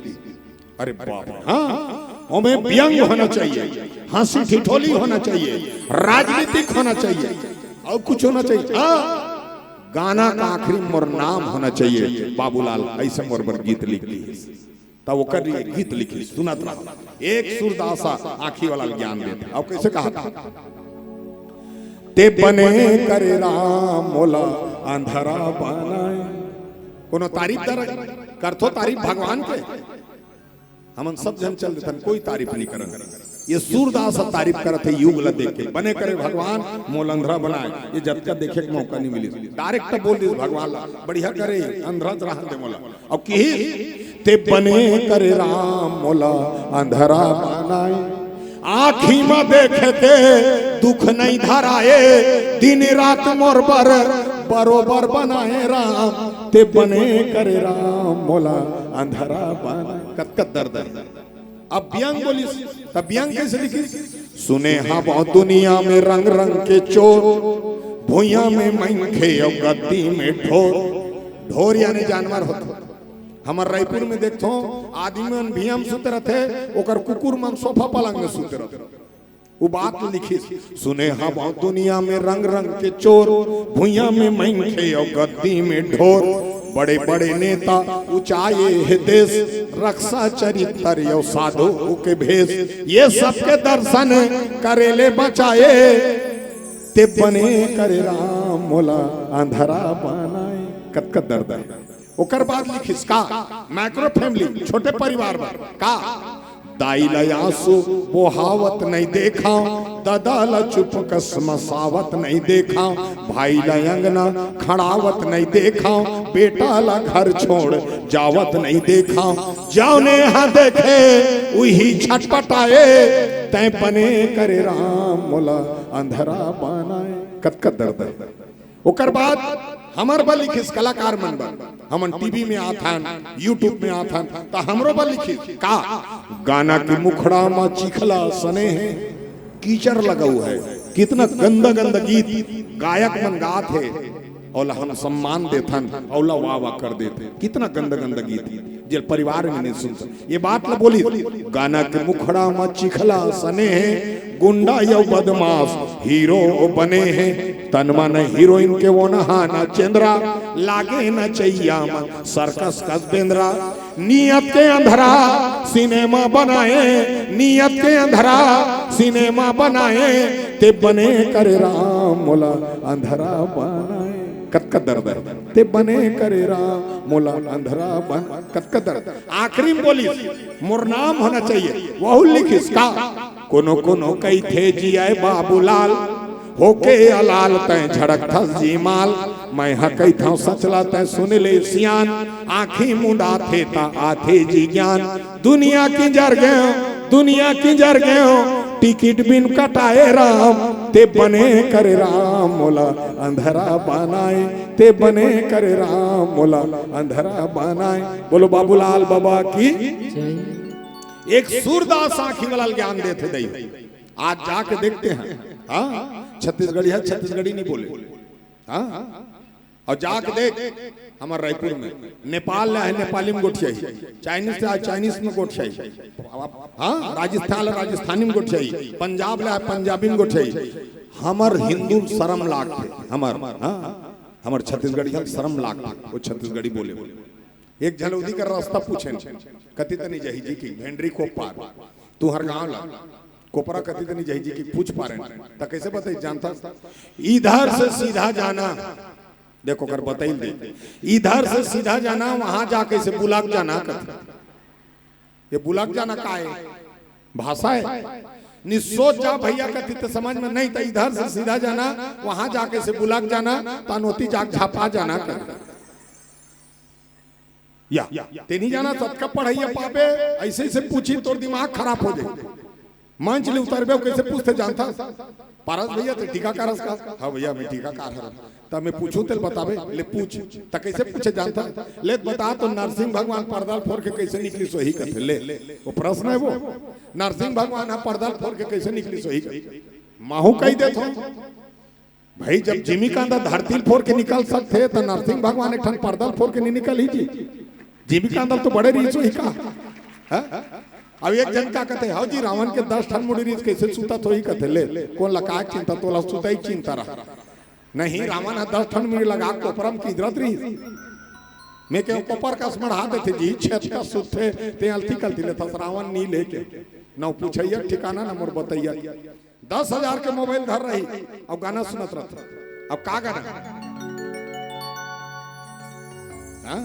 अरे बाप रे, हाँ, ओमे व्यंग होना चाहिए, हंसी ठिठोली होना चाहिए, राजनीतिक होना चाहिए, अउ कुछ होना चाहिए। हाँ, गाना का आखिरी मोर नाम होना चाहिए, बाबूलाल, ऐसे मोर बर गीत लिख दी। तब ओकर लिए गीत लिखिस, सुनत रहा। एक सूरदास ह आँखी वाला ल ज्ञान देत हे। अब कैसे कहा था? "ते बने करे राम मोला अंधरा बनाए।" कोनो तारीफ कर करथो तारीफ भगवान के? हमन सब झन चल देथन, कोई तारीफ नहीं करन। ये सूरदास ह तारीफ करत हे युग ल देख के, बने करे भगवान मोला अंधरा बनाए। ये जतका देखे के मौका नहीं मिलिस, डायरेक्ट बोल दिस भगवान ला, बढ़िया करे, अंधरा च रहन दे मोला। अउ किहिस, "ते बने करे राम मोला अंधरा बनाए, आँखी म देखे के दुख नहीं धराए, दिन रात मोर बर बरोबर बनाए राम, ते बने करे राम मोला अंधरा बनाए।" कतका दर्द हे। अब व्यंग बोलिस, त व्यंग कइसे लिखिस? "सुने हवं दुनिया में रंग रंग के चोर, भुइयां में मनखे अउ गद्दी में ढोर।" ढोर यानी जानवर होथे। हमर रायपुर में देखथो, आदमी मन भुइयां में सुते रथे, ओकर कुकुर मन सोफा पलंग में सुते रथे। वो बात लिखिस, "सुने हवं दुनिया में रंग रंग के चोर, भुइयां में मनखे अउ गद्दी में ढोर। बड़े बड़े नेता उचाए हे देश, रक्षा चरित्र अउ साधु के भेष। ये सबके दर्शन करे ले बचाए, ते बने करे राम मोला अंधरा बनाए।" कतका दर्द हे। ओकर बाद लिखिस का, माइक्रो फैमिली, छोटे परिवार बर का, "दाई ला आंसू बोहावत नहीं देखां, ददा ला चुप कस मसावत नहीं देखां, भाई ला अंगना खड़ावत नहीं देखां, बेटा ला घर छोड़ जावत नहीं देखां, जउने हा देखे उही छटपटाए, तैं बने करे राम मोला अंधरा बनाए।" कतका दर्द हे। ओकर बाद हमर बर लिखिस कलाकार मन बर, हमन टीवी में आथन, YouTube में आथन, त हमरो बर लिखिस का, "गाना के मुखड़ा म चिखला सने हे, कीचड़ लगा हुआ है।" कितना गंदा गंदा गीत गायक मन गात हे, ओला हम सम्मान देथन, ओला वाह वाह कर देथे। कितना गंदा गंदा गीत, जे परिवार में नहीं सुन सक ये बात ल बोलिस, "गाना के मुखड़ा म चिखला सने हे, गुंडा अउ बदमाश हीरो बने हे, तन मन हीरोइन के ओनहा न चेंद्रा, लागे नचइया मन सर्कस कस बेंद्रा, नियत के अंधरा सिनेमा बनाए, नियत के अंधरा सिनेमा बनाए, ते बने करे राम मोला अंधरा बनाए।" कतका दर्द हे, "ते बने करे राम मोला अंधरा बन।" कतका दर्द। आखिरी में बोलिस, "मोर नाम होना चाहिए।" वहू लिखिस का, "कोनो कोनो कहिथे जिये बाबूलाल, होके अलाल तैं झड़कथस जी माल, मैं ह कहिथंव सचला तैं सुन ले सियान, आँखी मुंडाथे त आथे जी ज्ञान, दुनिया किंजर गेंव, दुनिया किंजर गेंव, टिकट बिन कटाए राम, ते बने करे राम मोला अंधरा बनाए, ते बने करे राम मोला अंधरा बनाए।" बोलो बाबूलाल बाबा की। एक सूरदास आँखी वाला ज्ञान देथे दई। आज जाके देखते हैं, हाँ, छत्तीसगढ़ी है, छत्तीसगढ़ी नहीं बोले, हाँ, अउ जाके देख, हमर रायपुर में नेपाल ले आए, नेपाली में गोठियाही, चाइनीज ले आए, चाइनीज में गोठियाही, हाँ, राजस्थान ले राजस्थानी में गोठियाही, पंजाब ले आए, पंजाबी में गोठियाही। हमर हिंदू शरम लागथे, हमर, हाँ, हमर छत्तीसगढ़िया शरम लागथे, वो छत्तीसगढ़ी बोले। एक झन ओदी कर रास्ता पूछेन, "कति तनी जही जी की भेंडरी को पार, तुहर गांव ला कोपरा कति तनी जही जी की पूछ पारेन, त कइसे बताई जानता?" "इधर से सीधा जाना।" देखो कर बताई दे, "इधर से सीधा जाना, वहां जाके से बुलाक जाना।" कथे, "ये बुलाक जाना का है? भाषा है?" नि सोच जा भैया, कथे त समझ में नहीं, त "इधर से सीधा जाना, वहां जाके से बुलाक जाना, तनोती जाक झापा जाना।" कथे या, ते नहीं जाना, ततका पढ़ाई पाबे, ऐसे ऐसे पूछी, तोर दिमाग खराब हो जाए। मंच ले उतरबे, कैसे पूछथे जानता? "पारस भैया, ते टीकाकार हस का?" "हाँ भैया, मैं टीकाकार हूँ।" "त मैं पूछूं, तेल बताबे?" "ले पूछ।" "त कैसे पूछे जानता?" "ले बता तो, नरसिंह भगवान पर्दा ल फोर के कैसे निकलिस होही?" कथे, ले, वो प्रश्न है वो। नरसिंह भगवान ह पर्दा ल फोर के कैसे निकलिस होही कथे। महू कही देथो, भाई, जब जिमी कांदा धरती ल फोर के निकल सकथे, त नरसिंह भगवान एक ठन पर्दा ल फोर के नहीं निकलही जी। जिमी कांदा ल तो बड़े रिहिस होही का? हाँ? अब एक झन का कथे, "हव जी, रावण के दस ठन मुड़ी रिहिस, कैसे सुतत होही?" कथे, "ले, कोन ला काय चिंता, तोला सुतई चिंता रहा।" नहीं, रावण ह दस ठन मुड़ी लगा कोपरा म किंजरत रिहिस। मैं के कोपर कस मढ़ा देथे जी, छेद कस सुतथे, ते अलती कलती लेथस रावण नी लेके। न पूछइया ठिकाना, न मोर बतइया। दस हजार के मोबाइल धर रही, अब गाना सुनत रहत। अब का गाना? हाँ?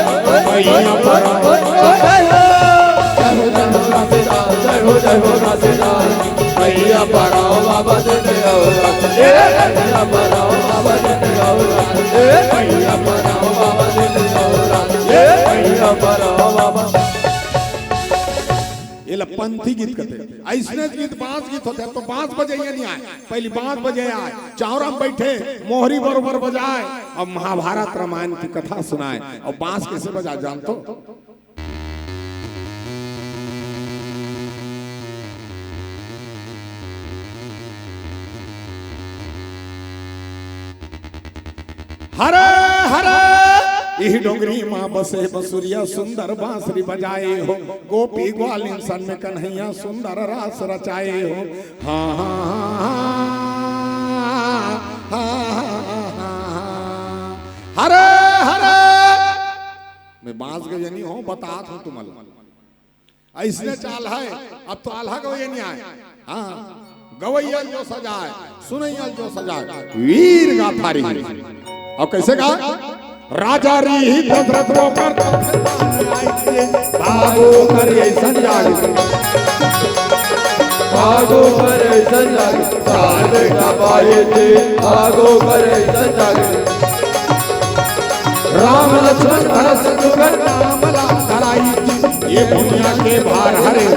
भैया पराओ। जय हो, जय हो, जय हो रसेदार, जय हो, जय हो रसेदार। भैया पराओ बाबा दे दे और, ए भैया पराओ बाबा दे दे और, ए भैया पराओ बाबा दे दे और, ए भैया पराओ बाबा। ये ला पंथी गीत कथे। अइसने गीत बांस गीत होथे, तो बांस बजइया नहीं आय, पहली बांस बजइया आय, चावरा में बैठे मोहरी बरोबर बजाय, अब महाभारत रामायण की कथा सुनाय, अब बांस कैसे बजा जानथो? हरे हरे, इही डोंगरी माँ बसे बसुरिया, सुंदर बांसुरी बजाए हो। गोपी ग्वालिन सन में कन्हैया, सुंदर रास रचाए हो। हाँ, हाँ, हाँ, हाँ। हरे हरे, मैं बांस गवइया नहीं हों, बतात हों तुमन ला। अइसने चाल हे, अब तो आल्हा गवइया नहीं आय। हाँ, गवैया जो सजाए, सुनैया जो सजाए, वीर गाथा रही। अउ कइसे गा? राजा रही दशरथ ओकर, भागो कर अइसन जागे। भागो कर अइसन जागे। चार बेटा पाए थे, भागो कर अइसन जागे। राम लक्ष्मण भरत शत्रुघ्न नाम ला धराई। ये भुइयां के भार हरे,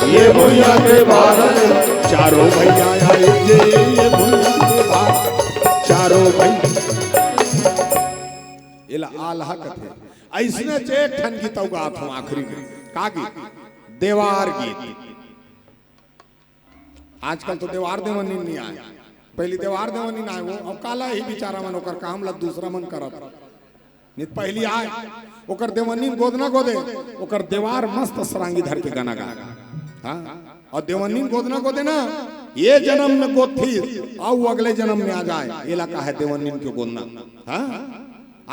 ये भुइयां के भार हरे। चारों भैया आए जे, ये भुइयां के भार। चारों भैया, एला आल्हा कथे। अइसने एक ठन गीत अउ गात हंव आखिरी में। का गीत? देवार गीत। आजकल तो देवार देवनिन नइ आय, पहिली देवार देवनिन आय, वो अउ काला ही बिचारा मन ओकर काम ला दूसरा मन करत। नइ त पहिली आय, ओकर देवनिन गोदना गोदे, ओकर देवार मस्त सरांगी धर के गाना गाय। हाँ, अउ देवनिन गोदना गोदे ना, ये जनम में गोदथी, अउ अगले जनम में आ जाय, एला कहे देवनिन के गोदना। हाँ,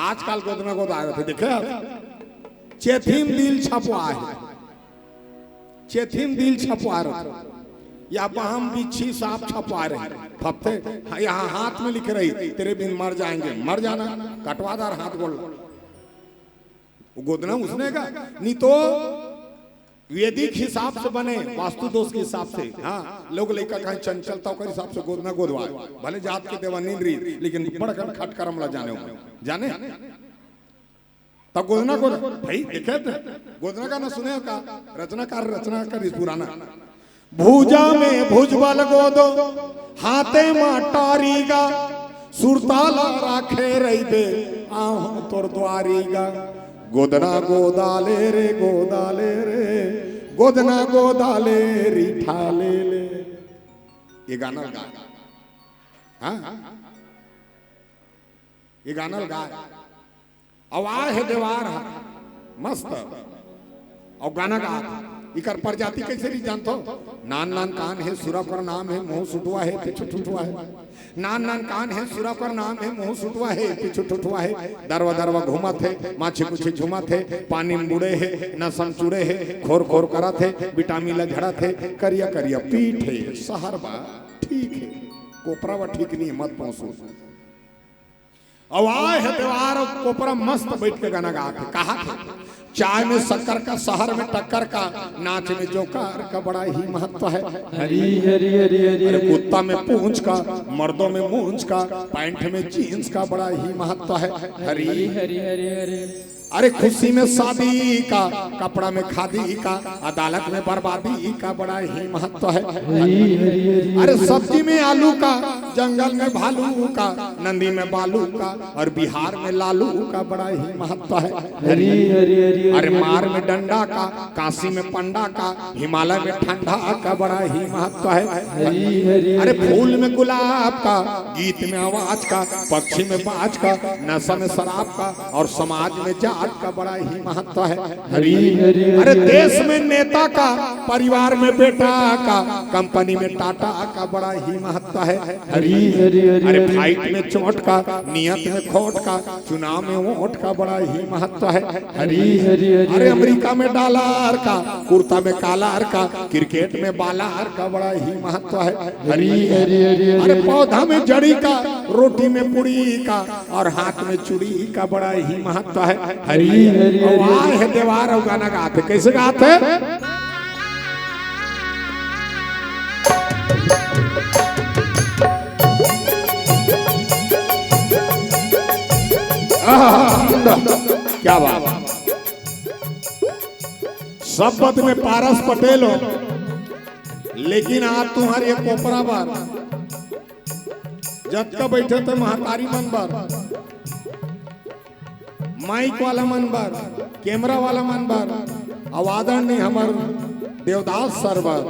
आजकल गोदना गोद आय होथे, देखे? चेथी म दिल छपवाय हे। चेथी म दिल छपवाय रथे, या बाह म बिच्छी सांप छपवाय रही, फपथे, हाँ, यहाँ हाथ में लिखे रही, "तेरे बिन मर जाएंगे।" मर जाना, कटवा डार हाथ गोड़ ला। वो गोदना उसने का, नइ तो वैदिक हिसाब से बने, वास्तु दोष के हिसाब से। हाँ, लोग लइका कहीं चंचलता ओकर हिसाब से गोदना गोदवाय, भले जात के देवनिन रही, लेकिन बड़कन खटकरम ला जाने हो, जाने? त गोदना गोद भाई देखे त गोदना गाना सुने हो का? रचनाकार रचना करिस पुराना। भुजा में भुजबल गोदो, हाथे म टारी गा, सुरता ला राखे रहिबे, आहूं तोर द्वारी गा। गोदना गोदाले रे, गोदाले रे, गोदना गोदाले री ठाले ले। ये गाना गा, हाँ, ये गाना गा। अउ आय हे देवार ह, मस्त। अउ गाना गात हे। इकर प्रजाति कइसे रही जानथो? नान नान कान हे, सुरा कर नाम हे, मुंह सुटवा हे, पीछू ठुठवा हे। नान नान कान हे, सुरा कर नाम हे, मुंह सुटवा हे, पीछू ठुठवा हे। दरवा दरवा घूमत हे, माछी कुछी झूमत हे, पानी म बुड़े हे, नसम चुड़े हे, खोर खोर करत हे, विटामिन ल झड़त हे, करिया करिया पीठ हे, सहर बा ठीक हे, कोपरा बा ठीक नइ हे, मत पहुंचू। अउ आय हे देवार अउ कोपरा मस्त बइठ के गाना गात हे, कहात हे, चाय में शक्कर का, शहर में टक्कर का, नाच में जोकर का बड़ा ही महत्व है। हरी, हरी, हरी, हरी, अरे हरी। कुत्ता में पूंछ का, मर्दों में मूंछ का, पैंट में जींस का बड़ा ही महत्व है। हरी। हरी, हरी, हरी, हरी। अरे खुशी में शादी का, कपड़ा में खादी का, अदालत में बर्बादी का बड़ा ही महत्व है। हरी, हरी, हरी, अरे हरी। सब्जी में आलू का, जंगल में भालू का, नदी में बालू का और बिहार में लालू का बड़ा ही महत्व है। हरी, हरी, हरी, अरे हरी, मार हरी। में डंडा का, काशी में पंडा का, हिमालय में ठंडा का बड़ा ही महत्व है। हरी, हरी, अरे हरी, फूल हरी। में गुलाब का, गीत में आवाज का, पक्षी में बाज का, नशा में शराब का और समाज में जात का बड़ा ही महत्व है। हरी, हरी, हरी, अरे हरी। देश में नेता का, परिवार में बेटा का, कंपनी में टाटा का बड़ा ही महत्व है। हरी, हरी, हरी, अरे हरी। फाइट में चोट का, नियत में खोट का, चुनाव में वोट का बड़ा ही महत्व है। हरी, हरी, हरी, अरे हरी। अमेरिका में डॉलर का, कुर्ता में कॉलर का, क्रिकेट में बॉलर का बड़ा ही महत्व है। हरी, हरी, हरी, हरी, अरे हरी। पौधा में जड़ी का, रोटी में पूड़ी का और हाथ में चूड़ी का बड़ा ही महत्व है। हरी, हरी, हरी, और हरी। आय हे देवार अउ गाना गात हे, कइसे गात हे? आहा, क्या बात। शब्द में पारस पटेल हो, लेकिन आज तुम्हारे कोपरा बर जतका बइठे ते महतारी मन बर, माइक वाला मन बर, कैमरा वाला मन बर, अउ आदरणीय हमर देवदास सर बर,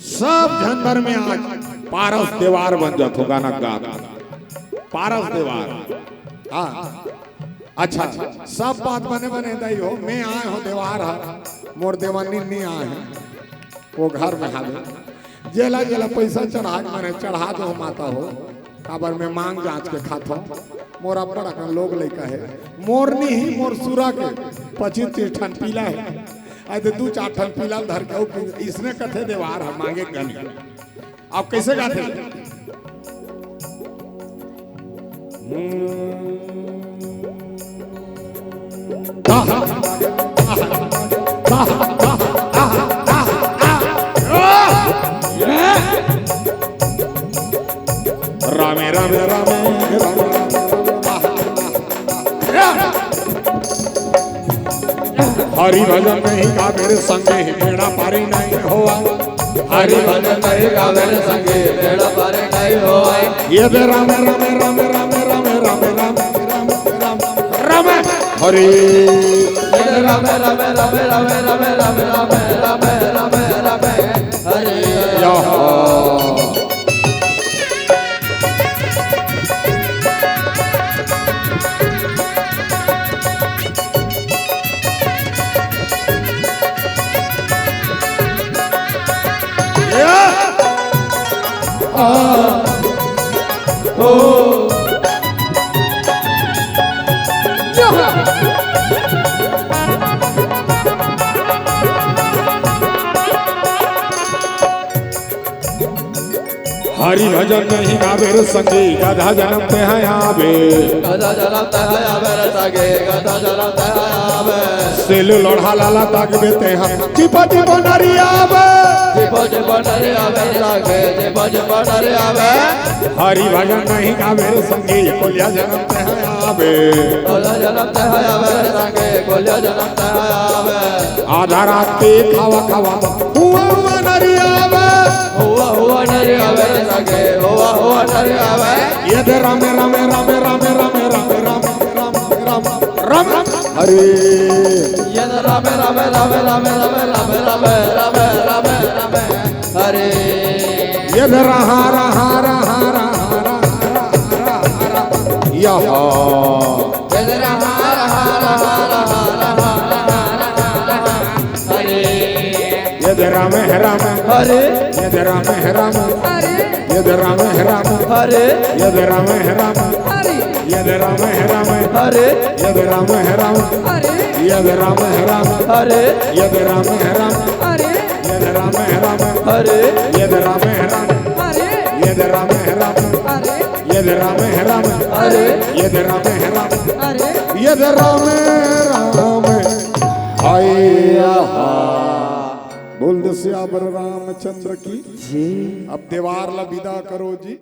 सब झन बर में आज पारस देवार बन जाथो गाना गात। पारस देवार। हाँ। अच्छा, सब बात बने बने दई हो, में आय हो देवार ह, मोर देवनिन नइ आय हे, वो घर में हावे। जेला जेला पैसा चढ़ाय के मन हे चढ़ा दो माता हो, काबर में मांग जांच के खाथो। मोर अब्बड़ अकन लोग लइका हे, मोर नइ ही मोर सुरा के पच्चीस तीस ठन पीला हे। आय तो दू चार ठन पीला ल धर के, अउ इसने कथे देवार ह मांगे कनी। अब कैसे गाथे? रामे, रामे, रामे, रामे, रामे। हरि भजन नहीं गावे रे संगे, बेड़ा पारी नहीं होवा। हरि भजन नहीं गावे रे संगे, बेड़ा पारी नहीं होवा। ये दे रामे, रामे, रामे, रामे, रामे, रामे, रामे, रामे, रामे, रामे, हरि। ये दे रामे, रामे, रामे, रामे, रामे, रामे, रामे, रामे, रामे, रामे, हरि। या। हरि भजन नहीं गावे रे संगी, गधा जनम ते है आवे। गधा जनम ते है आवे रे संगी, गधा जनम ते है आवे। सेलू लोढ़ा लाला ताकबे ते है, चिपा चिपा नरी आवे। चिपा चिपा नरी आवे रे संगी, चिपा चिपा नरी आवे। हरि भजन नहीं गावे रे संगी, कोलिया जनम ते है आवे। कोलिया जनम ते है आवे रे संगी, कोलिया जनम ते है आवे। आधा रात के खावा खावा, हुआ हुआ नरी आवे। हुआ हुआ नरी आवे रे संगी, हुआ हुआ नरी आवे। ये दे रामे, रामे, रामे, रामे, रामे, रामे, रामे, रामे, रामे, रामे, हरे। ये दे रामे, रामे, रामे, रामे, रामे, हरे। ये दे रहा, रहा, रहा, रहा, रहा, रहा, रहा, रहा, यहा। ये दे रहा, रहा, रहा, रहा, रहा, रहा, रहा, रहा, हरे। ये दे रामे है रामे। हरे। ये दे रामे है रामे। हरे। ये दे रामे है रामे। हरे। ये दे रामे है रामे। हरे। ये दे रामे है रामे। हरे। ये दे रामे है रामे। हरे। ये दे रामे है रामे। हरे। ये दे रामे है रामे। हरे। ये दे रामे है रामे। हरे। ये दे रामे है रामे। हरे। ये दे रामे है रामे। हरे। ये दे रामे है रामे। हरे। ये दे रामे है रामे। हरे। ये दे रामे रामे। हाय हा। बोल दे सियावर रामचंद्र की। जी। अब देवार ला विदा करो जी।